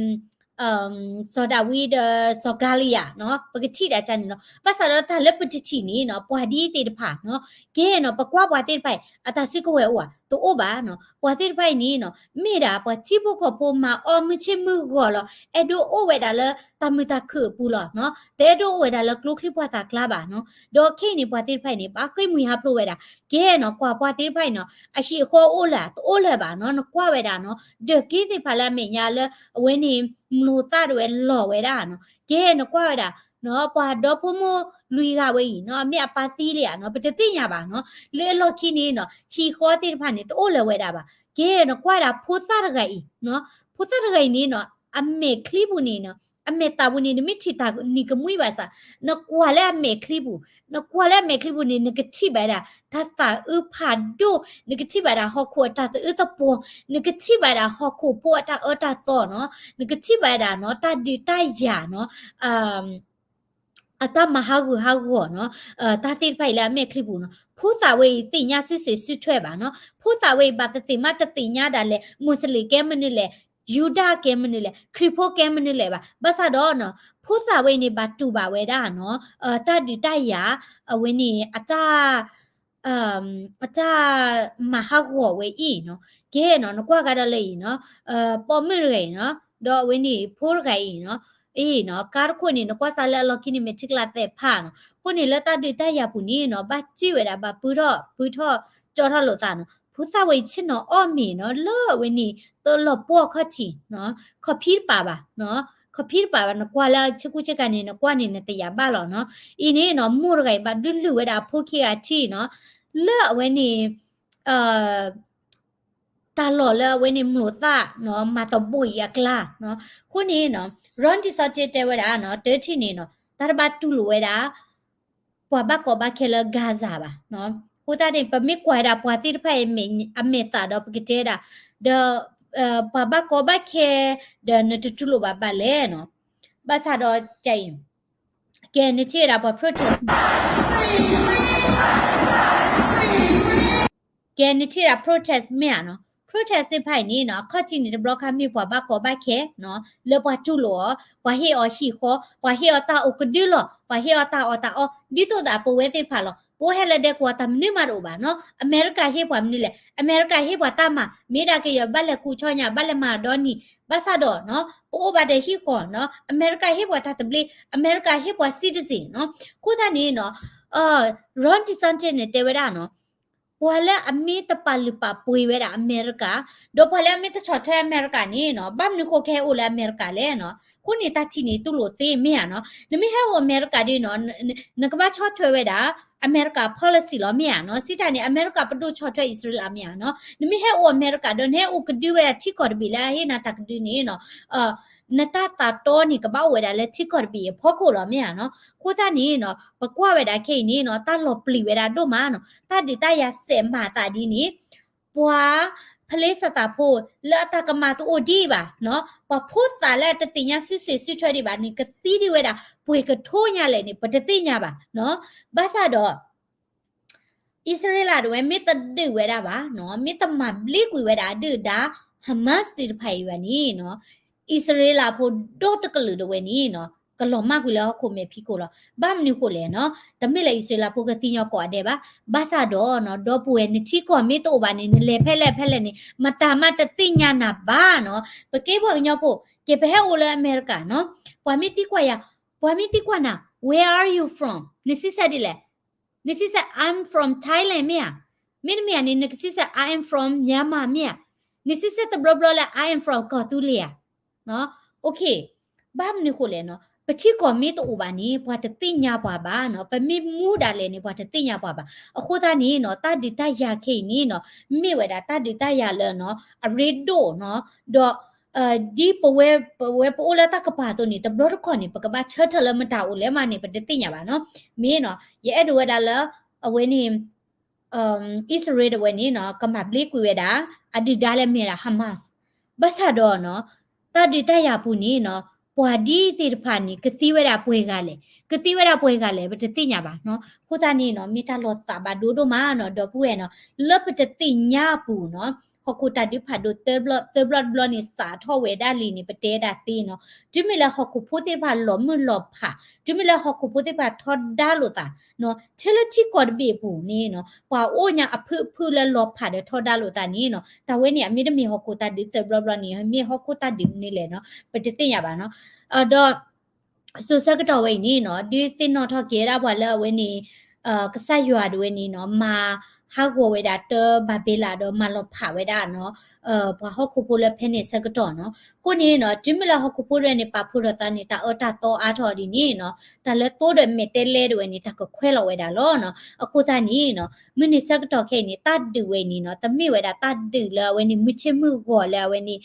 စီၤဒၤဝံးဒီးစီၤကၤလံယၤနီၤ ပကထံၣ်ဒၣ်ကန့ၣ်နီၤ, ဘၣ်ဆၣ်ဒီးတၢ်လၢပတထံၣ်န့ၣ်နီၤ ပှၤဒ်အံၤသ့ၣ်တဖၣ်နီၤ, ကဲနီၤ ပကွၢ်ပှၤသ့ၣ်တဖၣ်အံၤ အတၢ်စုကဝဲၤအိၣ်ဧါ တအိၣ်ဘၣ်နီၤ, ပှၤသ့ၣ်တဖၣ်အံၤန့ၣ်နီၤ မ့ၢ်ဒၣ်ပှၤထံဖိကီၢ်ဖိမၤအီၣ်မုၢ်ဆ့ၣ်မုၢ်ဂီၤလီၤ, အဲၣ်ဒိးအိၣ်ဝဲဒၣ်လၢတၢ်မုာ်တၢ်ခုၣ်အပူၤလီၤနီၤ, တအဲၣ်ဒိးအိၣ်ဝဲဒၣ်လၢကျိချံမျိာ်သၣ်ကျါဘၣ်နီၤ, ဒီးခဲအံၤန့ၣ် ပှၤသ့ၣ်တဖၣ်အံၤန့ၣ် ဘၣ်ဃ့ၢ်မှံဟးဖျိးဝဲဒၣ်, ကဲနီၤ ကွၢ်ပှၤသ့ၣ်တဖၣ်အံၤနီၤ အဟံၣ်အဃီအိၣ်လၢၤ တအိၣ်လၢၤဘၣ်နီၤ, နကွၢ်ဝဲဒၣ်နီၤ ဒီးက့သ့ၣ်တဖၣ်လၢအမဲာ်ညါလၢ အဝဲန့ၣ် မျိာ်သၣ်တဝဲလီၤဝဲဒၣ်နီၤ, ကဲနကွၢ်ဝဲဒၣ် ပှၤဒီဖိမိၢ်လွံၢ်ဂၤဝဲအံၤနီၤ မ့ၢ်အပၢ်သံလံဧါနီၤ ပတသ့ၣ်ညါဘၣ်နီၤ, လၢအလီၢ်ခံန့ၣ်နီၤ ဟံၣ်ဃီသ့ၣ်တဖၣ်န့ၣ် တအိၣ်လၢၤဝဲဒၣ်ဘၣ်, ကဲနကွၢ်ဝဲဒၣ်ဖိသၣ်တဂၤအံၤနီၤ, ဖိသၣ်တဂၤအံၤန့ၣ်နီၤ အမဲာ်ချံပူၤန့ၣ်နီၤ အမဲာ်သးပူၤန့ၣ် နမ့ၢ်ထံၣ်တၢ်နံၤကမှံဘၣ်ဆၣ် နကွၢ်လၢအမဲာ်ချံပူၤ, နကွၢ်လၢအမဲာ်ချံပူၤန့ၣ် နကထံၣ်ဘၣ်ဒၣ် တၢ်သးအုးဖးဒိၣ်, နကထံၣ်ဘၣ်ဒၣ်ဟီၣ်ခိၣ်အတၢ်သအုးသပှီၤ, နကထံၣ်ဘၣ်ဒၣ်ဟီၣ်ခိၣ်ဖိအတၢ်အၢတၢ်သီနီၤ, နကထံၣ်ဘၣ်ဒၣ်နီၤ တၢ်ဒုးတၢ်ယၤနီၤ အတၢ်မၤဟးဂူာ်ဟးဂီၤနီၤ, တၢ်သ့ၣ်တဖၣ်အံၤလၢအမဲာ်ချံပူၤနီၤ, ဖိသၣ်ဝဲအံၤသ့ၣ်ညါစုစ့ၣ်စုထွဲဘၣ်နီၤ, ဖိသၣ်ဝဲအံၤဘၣ်သ့ၣ်သ့ၣ်မးတသ့ၣ်ညါဒၣ်လဲာ် မူစလ့ၣ်ကဲမနုၤလဲၣ်, ယူဒၤကဲမနုၤလဲၣ်, ခရံာ်ဖိကဲမနုၤလဲၣ်ဘၣ်, ဘၣ်ဆၣ်ဒီး ဖိသၣ်ဝဲအံၤန့ၣ် ဘၣ်တူၢ်ဘၣ်ဝဲဒၣ်နီၤ, တၢ်ဒုးတၢ်ယၤ အဝဲန့ၣ် အတၢ် အတၢ်မၤဟးဂီၤဝဲအံၤနီၤ, ကဲနီၤ နကွၢ်ကဒီးလၢအံၤနီၤ, ပိာ်မုၣ်တဂၤအံၤနီၤ, ဒီးအဝဲန့ၣ် ဖိတဂၤအံၤနီၤ, အံၤနီၤ ကါတခိၣ်န့ၣ် နကွၢ်စးလၢအလီၢ်ခံန့ၣ် မ့ၢ်ထံကျါသဲးဖးနီၤ, အဃိန့ၣ်လၢတၢ်ဒုးတၢ်ယၤပူၤန့ၣ်နီၤ ဘၣ်စံၣ်ဝဲဒၣ် ဘၣ်ပုၢ်ထီၣ် ပုၢ်ထီၣ် ကၠီထီၣ်လိာ်သးနီၤ, ဖိသၣ်ဝဲအံၤဆ့ၣ်နီၤအီၣ်မ့ၤနီၤ လၢအဝဲန့ၣ် တလီၤပှီၢ်ခီၣ်ထံးနီၤ, ခီၣ်ဖံးတပၤဘၣ်နီၤ, ခီၣ်ဖံးတပၤဘၣ် နကွၢ်လၢဆ့ကူဆ့ကၤန့ၣ် နကွၢ်န့ၣ် နတယာ်ဘၣ်လီၤနီၤ, အံၤန့ၣ်နီၤ မိၢ်တဂၤအံၤ ဘၣ်ဒုးလုၢ်ဝဲဒၣ်အဖိခံဂၤထံၣ်နီၤ, လၢအဝဲန့ၣ် တၢ်လီၢ်လၢအဝဲန့ၣ် မျိာ်သၣ်နီၤ မၤသဘိးအံၤအကျါနီၤ, အဃိန့ၣ်နီၤ Ron DeSantis တဲဝဲဒၣ်နီၤ တထံၣ်န့ၣ်နီၤ တၢ်တဘၣ်တူၢ်လိာ်ဝဲဒၣ် ပှၤဘၣ်ကီဘၣ်ခဲလၢ Gaza ဘၣ်နီၤ, အဃိသတးန့ၣ် ပမ့ၢ်ကွၢ်ဝဲဒၣ်ပှၤသ့ၣ်တဖၣ်အံၤ အမဲာ်သးဒီးပကတဲဒၣ် ဒီး ပှၤဘၣ်ကီဘၣ်ခဲ ဒီးနတတူၢ်လိာ်ဘၣ်ဘၣ်လဲၣ်နီၤ, ဘၣ်ဆၣ်ဒီး ကဲအံၤ ကဲနထံၣ်ဝဲဒၣ်ပှၤ protest ကဲနထံၣ်ဝဲဒၣ် protest မ့ၢ်ဧါနီၤ protest သ့ၣ်တဖၣ်အံၤန့ၣ်နီၤ အခီၣ်ထံးန့ၣ် တဘျီခါမ့ၢ်ပှၤဘၣ်ကီဘၣ်ခဲနီၤ လၢပှၤတူၢ်လိာ်အီၤ, ပှၤဟ့ၣ်အီၤဟံၣ်ဃီ, ပှၤဟ့ၣ်အီၤတၢ်အိၣ်ကဒုလီၤ, ပှၤဟ့ၣ်အီၤတၢ်အီၣ်တၢ်အီ, ဒ်သိးဒီးပဝဲသ့ၣ်တဖၣ်လီၤ. ပအိၣ်ဟဲလၢဒဲကဝီၤတၢ်မနုၤမးတအိၣ်ဘၣ်နီၤ. အမဲရကၤဟ့ၣ်ပှၤမနုၤလဲၣ်, အမဲရကၤဟ့ၣ်ပှၤတၢ်မၤ, မ့ၢ်ဒၣ်ကယီၤဘၣ်လဲၤကူးဆီညါ ဘၣ်လဲၤမၤဒီနံၤ, ဘၣ်ဆၣ်ဒီးနီၤ ပအိၣ်ဘၣ်ဒီးဟံၣ်ဃီနီၤ, အမဲရကၤဟ့ၣ်ပှၤတၢ်သဘျ့, အမဲရကၤဟ့ၣ်ပှၤ citizen နီၤ. အဃိသတးန့ၣ်နီၤ Ron DeSantis န့ၣ် တဲဝဲဒၣ်နီၤ ပှၤလၢအမ့ၢ်တပာ်လုၢ်ပာ်ပှ့ၤဝဲဒၣ်အမဲရကၤ, ဒီးပှၤလၢအမ့ၢ်တဆီၣ်ထွဲအမဲရကၤန့ၣ်နီၤ ဘၣ်မနုၤဃိကဟဲအိၣ်လၢအမဲရကၤလဲၣ်နီၤ. အဃိန့ၣ်တၢ်ထံၣ်န့ၣ်တူၢ်လိာ်သ့မ့ၢ်ဧါနီၤ. နမ့ၢ်ဟဲအိၣ်အမဲရကၤဒ်နီၤ နကဘၣ်ဆီၣ်ထွဲဝဲဒၣ် အမဲရကၤ policy လီၤမ့ၢ်ဧါနီၤ. စံးတၢ်န့ၣ် အမဲရကၤပဒိၣ်ဆီၣ်ထွဲအံၣ်စရ့လးမ့ၢ်ဧါနီၤ. နမ့ၢ်ဟဲအိၣ်အမဲရကၤဒီး နဟဲအိၣ်ကဒုဝဲဒၣ်ထံကီၢ်တဘ့ၣ်လၢအဟ့ၣ်နၤတၢ်ကဒုန့ၣ်နီၤ နတၢ်သးတီန့ၣ် ကဘၣ်အိၣ်ဝဲဒၣ်လၢထံကီၢ်တဘ့ၣ်အဖီခိၣ်လီၤမ့ၢ်ဧါနီၤ. အဃိသတးန့ၣ်နီၤ ပကွၢ်ဝဲဒၣ်ခဲအံၤန့ၣ်နီၤ တၢ်လီၤပျံၤဝဲဒၣ်ဒိၣ်မးနီၤ တၢ်ဒုးတၢ်ယၤစဲးမၤအသးဒ်န့ၣ် ပှၤဖလ့စသးဖိလၢအတၢ်ကမၣ်တအိၣ်ဒံးဘၣ်နီၤ ပှၤဖိသၣ်လၢအတသ့ၣ်ညါစုစ့ၣ်စုထွဲဒံးဘၣ်န့ၣ် ကသံဒံးဝဲဒၣ်ပှဲၤကထိညါလဲၣ်န့ၣ် ပတသ့ၣ်ညါဘၣ်နီၤ. ဘၣ်ဆၣ်ဒီး အံၣ်စရ့လးဒၣ်ဝဲ မ့ၢ်တဒုးဝဲဒၣ်ဘၣ်နီၤ မ့ၢ်တမၤဘျ့ကွံာ်ဝဲဒၣ်အဒုၣ်အဒါ Hamas သ့ၣ်တဖၣ်အံၤဘၣ်န့ၣ်နီၤ အံၣ်စရ့လးဖိဒီတကလုာ်ဒၣ်ဝဲန့ၣ်နီၤ ကလီၤမၢ်ကွံာ်လၢဟီၣ်ခိၣ်မဲာ်ဖံးခိၣ်လီၤ. ဘၣ်မနုၤဃိလဲၣ်နီၤ တမ့ၢ်လၢအံၣ်စရ့လးဖိကသံညီကိးဂၤဒဲးဘၣ်. ဘၣ်ဆၣ်ဒီးနီၤ ဒီပုၢ်ဝဲၢ် နထံကီၢ်မ့ၢ်တအိၣ်ဘၣ်န့ၣ် နလဲၤဖဲလဲၣ်ဖဲလဲၣ်န့ၣ် မတၤမးတသ့ၣ်ညါနၤဘၣ်နီၤ. ပကဲပှၤကညီဖိ ကဲပဟဲအိၣ်လၢအမဲရကၤနီၤ ပှၤမ့ၢ်သံကွၢ်ယၤ ပှၤမ့ၢ်သံကွၢ်နၤ Where are you from နဆံဆဲဒ်လဲၣ် နဆံဆဲ I'm from Thailand မ့ၢ်ဧါ. မ့တမ့ၢ်ဧါန့ၣ် နကဆံဆဲ I am from Myanmar မ့ၢ်ဧါ. နဆံဆဲတဘျီဘျီလၢ I am from ကီၢ်သူလ့ၤဧါ. Okay ဘၣ်မနုၤဃိလဲၣ်နီၤ ပထံကီၢ်မ့ၢ်တအိၣ်ဘၣ်န့ၣ် ပှၤတသ့ၣ်ညါပှၤဘၣ်နီၤ ပမ့ၢ်မူဒၣ်လဲာ်န့ၣ် ပှၤတသ့ၣ်ညါပှၤဘၣ်. အဃိသတးန့ၣ်နီၤ တၢ်ဒုးတၢ်ယၤခဲအံၤန့ၣ်နီၤ မ့ၢ်ဝဲဒၣ်တၢ်ဒုးတၢ်ယၤလၢနီၤ အရ့ဒိၣ်နီၤ ဒီး ဒ်ပဝဲ ပဝဲပအိၣ်လၢတၢ်ကပၤအသိးန့ၣ် တဘျီတခီၣ်န့ၣ် ပကဘၣ်ဆၢထၢၣ်လၢမတၤအိၣ်လဲၣ်မးန့ၣ် ပတသ့ၣ်ညါဘၣ်နီၤ. မ့ၢ်နီၤ ယအဲၣ်ဒိးဝဲဒၣ်လၢ အဝဲန့ၣ် အံၣ်စရ့လးဒၣ်ဝဲန့ၣ်နီၤ ကမၤဘျ့ကွံာ်ဝဲဒၣ် အဒုၣ်ဒါလၢအမ့ၢ်ဝဲဒၣ် Hamas ဘၣ်ဆၣ်ဒီးနီၤ တၢ်ဒုးတၢ်ယၤအပူၤန့ၣ်နီၤ ပှၤဒ်သ့ၣ်တဖၣ်န့ၣ် ကသံဝဲဒၣ်ပှဲၤဂၤလဲၣ် ကသံဝဲဒၣ်ပှဲၤဂၤလဲၣ် ပတသ့ၣ်ညါဘၣ်နီၤ. အဃိသတးန့ၣ်နီၤ မ့ၢ်တၢ်လီၤသးဘၣ်ဒိဒိၣ်မးနီၤ ဒီပုၢ်ဝဲၢ်နီၤ လၢပတသ့ၣ်ညါအပူၤနီၤ ဟီၣ်ခိၣ်တၢ်ဒုးဖးဒိၣ်သၢဘျီ သၢဘျီတဘျီန့ၣ် စးထီၣ်ဝဲဒၣ်လံန့ၣ် ပတဲဒၣ်သ့နီၤ. တုၤမ့ၢ်လၢဟီၣ်ခိၣ်ဖိသ့ၣ်တဖၣ်လီၤမုၢ်လီၤဖး တုၤမ့ၢ်လၢဟီၣ်ခိၣ်ဖိသ့ၣ်တဖၣ်ထီဒါလိာ်သးနီၤ ထဲလၢထံကီၢ်တဘ့ၣ်အပူၤန့ၣ်နီၤ ပှၤအိၣ်ညါအဖုအဖုလၢလီၤဖးဒီးထီဒါလိာ်သးန့ၣ်နီၤ တၢ်ဝဲန့ၣ် အမ့တမ့ၢ်ဟီၣ်ခိၣ်တၢ်ဒုးသၢဘျီဘျီန့ၣ် မ့ၢ်ဟီၣ်ခိၣ်တၢ်ဒုးမနုၤလဲၣ်နီၤ ပတသ့ၣ်ညါဘၣ်နီၤ. ဒီး စိၤဆၢကတီၢ်ဝဲအံၤန့ၣ်နီၤ ဒုးသ့ၣ်နီၣ်ထီၣ်က့ၤဝဲဒၣ်ပှၤလၢအဝဲန့ၣ် ကစၢ်ယွၤဒၣ်ဝဲန့ၣ်နီၤ မၤဟးဂီၤဝဲဒၣ်တၢ်ဘၤဘ့လးဒီး မၤလီၤဖးဝဲဒၣ်နီၤ ပှၤဟီၣ်ခိၣ်ဖိလၢဖဲန့ၣ်ဆၢကတီၢ်နီၤ. အဃိန့ၣ်နီၤ တုၤမ့ၢ်လၢဟီၣ်ခိၣ်ဖိဒၣ်ဝဲန့ၣ် ပာ်ဖှိၣ်ထီၣ်သးန့ၣ် တၢ်အၢတၢ်သီအါထီၣ်ဒ်န့ၣ်နီၤ တၢ်လၢသိဒီးမဲာ်တဲးလဲးဒၣ်ဝဲန့ၣ် တၢ်ကခွဲးလီၤဝဲဒၣ်လီၤနီၤ. အဃိသတးန့ၣ်နီၤ မုၢ်နံၤဆၢကတီၢ်ခဲအံၤန့ၣ် တၢ်ဒုးဝဲအံၤန့ၣ်နီၤ တမ့ၢ်ဝဲဒၣ်တၢ်ဒုးလၢအဝဲန့ၣ် မုၢ်ဆ့ၣ်မုၢ်ဂီၤလၢအဝဲန့ၣ်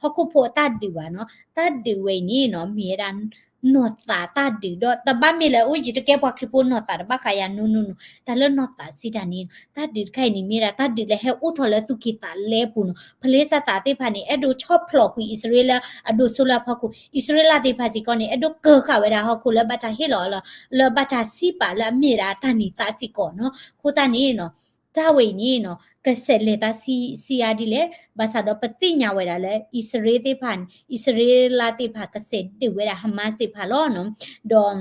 ဟီၣ်ခိၣ်ဖိအတၢ်ဒုးဘၣ်နီၤ. တၢ်ဒုးဝဲအံၤန့ၣ်နီၤ မ့ၢ်ဝဲဒၣ် နီၢ်သးတၢ်ဒုးဒီး တဘၣ်မ့ၢ်လၢအိၣ်ယံၤတကဲပှၤခရံာ်ဖိနီၢ်သးတဘၣ်ဃးယၤ no no no တၢ်လၢနီၢ်သးစံးတၢ်န့ၣ် တၢ်ဒုးတခါအံၤန့ၣ် မ့ၢ်ဝဲဒၣ်တၢ်ဒုးလၢဟဲအိၣ်ထီၣ်လၢသူၣ်ကံၢ်သးလဲပူၤနီၤ. ဖလ့စသးသ့ၣ်တဖၣ်န့ၣ် အဲၣ်ဒိးဆီၣ်ဖျိးကွံာ်အံၣ်စရ့လးအဒိၣ်ဆိလၢအဖီခိၣ် အံၣ်စရ့လးသ့ၣ်တဖၣ်စ့ၢ်ကီးန့ၣ် အဲၣ်ဒိးကၢၤဃာ်ဝဲဒၣ်ဟီၣ်ခိၣ်လၢဘၣ်တၢ်ဟ့ၣ်လီၤအီၤလၢ လၢဘၣ်တၢ်စံးပာ်လၢအမ့ၢ်ဝဲဒၣ်တၢ်န့ၢ်သါစ့ၢ်ကီးနီၤ. အဃိသတးန့ၣ်နီၤ တၢ်ဝဲအံၤန့ၣ်နီၤ ကစဲးလဲၤသးဆံးဆံးအါဒ်လဲၣ် ဘၣ်ဆၣ်ဒီးပသ့ၣ်ညါဝဲဒၣ်လၢ အံၣ်စရ့လးသ့ၣ်တဖၣ်န့ၣ် အံၣ်စရ့လးသ့ၣ်တဖၣ်ကစဲးဒုးဝဲဒၣ် Hamas သ့ၣ်တဖၣ်လီၤနီၤ. ဒီး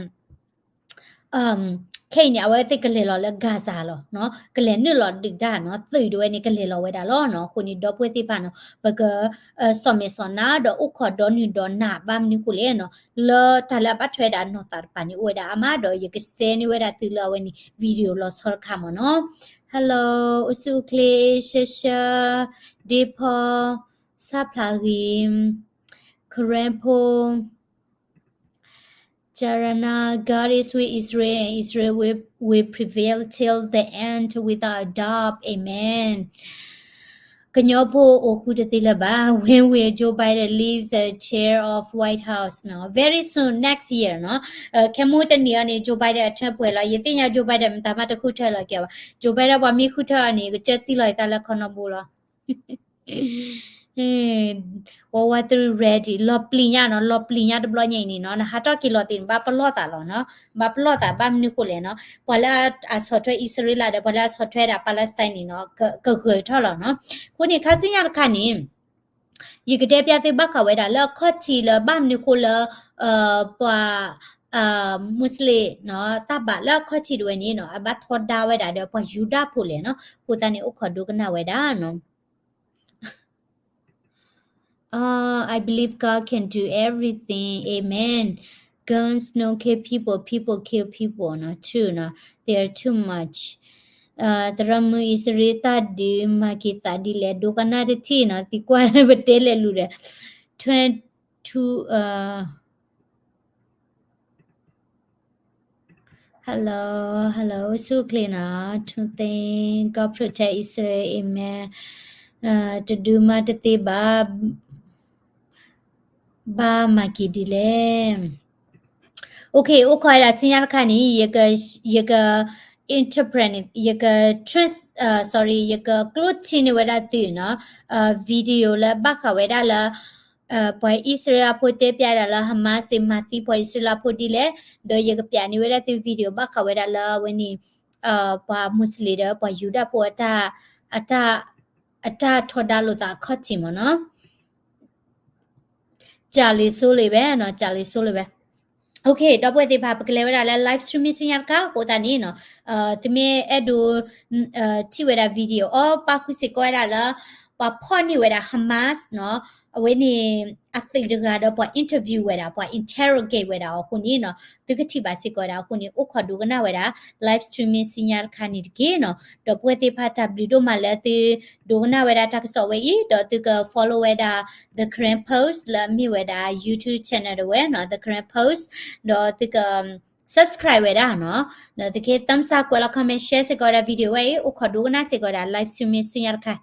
ခဲအံၤန့ၣ် အဝဲသ့ၣ်ကလဲၤလီၤလၢ Gaza လီၤနီၤ ကလဲၤနုာ်လီၤဒုးတၢ်နီၤ သုးဒၣ်ဝဲန့ၣ် ကလဲၤလီၤဝဲဒၣ်လီၤနီၤ. အဃိန့ၣ် ဒီပုၢ်ဝဲၢ်သ့ၣ်တဖၣ်နီၤ ပက စီၤမဲာ်စီၤနါ ဒီးအိၣ်ခိးဒီနုာ်ဒီနၢ် ဘၣ်မနုၤဃိလဲၣ်နီၤ လၢတၢ်လၢအဘၣ်ထွဲဒၣ်နီၢ်သးတပၤန့ၣ် အိၣ်ဝဲဒၣ်အါမး ဒီးယက share န့ၢ်ဝဲဒၣ်သုလၢအဝဲန့ၣ် video လီၤဆီတခါမ့ၢ်နီၤ. Hello အိၣ်ဆူၣ်အိၣ်ချ့ ရှဲရှဲ ဒ့ဖီ ဆၣ်ဖျါဂ့ၤ ကရၢဖိ Jarana, God is with Israel and Israel will, will prevail till the end without a doubt. Amen. ကညီဖိအိၣ်ဃုတသ့လၢၤဘၣ် When will Joe Biden leave the chair of White House နီၤ Very soon, next year နီၤ. ခဲမုၢ်တနံၤအံၤန့ၣ် Joe Biden အထၢၣ်ပှဲၤလီၤ. ယသ့ၣ်ညါ Joe Biden မတၤမးတဃုထၢလီၤက့ၤဘၣ်. Joe Biden ပှၤမ့ၢ်ဃုထၢအီၤန့ၣ် ကစၢၢ်သံလီၤယသးလၢခီနီဘိလီၤ. World War Three ready လီၤပျံၤညါနီၤ, လီၤပျံၤညါတဘျီညါအံၤန့ၣ်နီၤ, နဟးထီၣ်က့ၤလီၤသ့ၣ်န့ၣ် ဘၣ်ပလီၢ်သးလီၤနီၤ, ဘၣ်ပလီၢ်သးဘၣ်မနုၤဃိလဲၣ်နီၤ, ပှၤလၢအဆီၣ်ထွဲအံၣ်စရ့လးဒီး ပှၤလၢအဆီၣ်ထွဲဒၣ် Palestine န့ၣ်နီၤ, ကဂၢၢ်ထီၣ်လီၤနီၤ. အဃိန့ၣ် ခါဆူညါတခါန့ၣ် ယကတဲပျးသုဘၣ်ဃးဝဲဒၣ်လၢအခီၣ်ထံးလၢဘၣ်မနုၤဃိလၢ ပှၤ Muslim နီၤ တၢ်ဘၣ်လၢအခီၣ်ထံးတဝဲန့ၣ်နီၤ အဘၣ်ထီဒါဝဲဒၣ်ဒီးပှၤယူဒၤဖိလဲၣ်နီၤ, အဃိသတးန့ၣ် အိၣ်ခိးဒိကနၣ်ဝဲဒၣ်နီၤ. Uh, I believe God can do everything. Amen. Guns don't kill people. People kill people. No, true. No, they are too much. သရၣ်မုၣ်အံၣ်စရ့လးတၢ်ဒုးမၤက့ၤသးဒ်လဲၣ် ဒိကနၣ်တထံၣ်နီၤ, သံကွၢ်ပတဲလဲၤလူၤဒီး twenty-two, uh, hello, hello, ဆူၣ်ချ့နီၤ, two thing, God protect Israel, amen. တဒုးမၤတသ့ဘၣ် ဘၣ်မၤက့ၤဒ်လဲၣ်. Okay, အိၣ်ခိးဝဲဒၣ်ဆူညါတခါန့ၣ် ယက interpret န့ၣ် ယက trans, sorry, ယကကျိထံန့ၢ်ဝဲဒၣ်သုနီၤ, video လၢဘၣ်ဃးဝဲဒၣ်လၢ ပှၤအံၣ်စရ့လးဖိတဲပျးဒၣ်လၢ Hamas သ့ၣ်မၤသံပှၤအံၣ်စရ့လးဖိဒ်လဲၣ်, ဒီးယကပျးန့ၢ်ဝဲဒၣ်သု video ဘၣ်ဃးဝဲဒၣ်လၢအဝဲန့ၣ် ပှၤ Muslim ဒီးပှၤယူဒၤဖိ အတၢ်ထီဒါလိာ်သးအခီၣ်ထံးမ့ၢ်နီၤ. ကလံၤစိလံဝဲနီၤ, ကလံၤစိလံဝဲ. Okay, ဒီပုၢ်ဝဲၢ်သ့ၣ်တဖၣ် ပကလဲၤဝဲဒၣ်လၢ live streaming ဆူညါတခါ အဃိသတးန့ၣ်နီၤ, သုမ့ၢ်အဲၣ်ဒိး ထံၣ်ဝဲဒၣ် video အီၤ ပၣ်ဃုာ်စ့ၢ်ကီးဝဲဒၣ်လၢ ပှၤဖီၣ်န့ၢ်ဝဲဒၣ် Hamas နီၤ, အဝဲန့ၣ် အသုးတဂၤဒီးပှၤ interview ဝဲဒၣ် ပှၤ interrogate ဝဲဒၣ်အဃိန့ၣ်နီၤ, သုကထံၣ်ဘၣ်စ့ၢ်ကီးဝဲဒၣ်အဃိန့ၣ် အိၣ်ခိးဒိကနၣ်ဝဲဒၣ် live streaming ဆူညါတခါန့ၣ်တက့ၢ်နီၤ. ဒီပုၢ်ဝဲၢ်သ့ၣ်တဖၣ် တၢ်ဘျုးဒိၣ်မးလၢသုဒိကနၣ်ဝဲဒၣ်တၢ်ကစီၣ်ဝဲအံၤ ဒီးသုက follow ဝဲဒၣ် The Karen Post လၢအမ့ၢ်ဝဲဒၣ် YouTube channel တဝဲနီၤ, The Karen Post, ဒီးသုက subscribe ဝဲဒၣ်နီၤ, ဒီးသုက thumbs up ကွဲးလီၤ comment share စ့ၢ်ကီးဝဲဒၣ် video ဝဲအံၤ အိၣ်ခိးဒိကနၣ်စ့ၢ်ကီးဝဲဒၣ် live streaming ဆူညါတခါ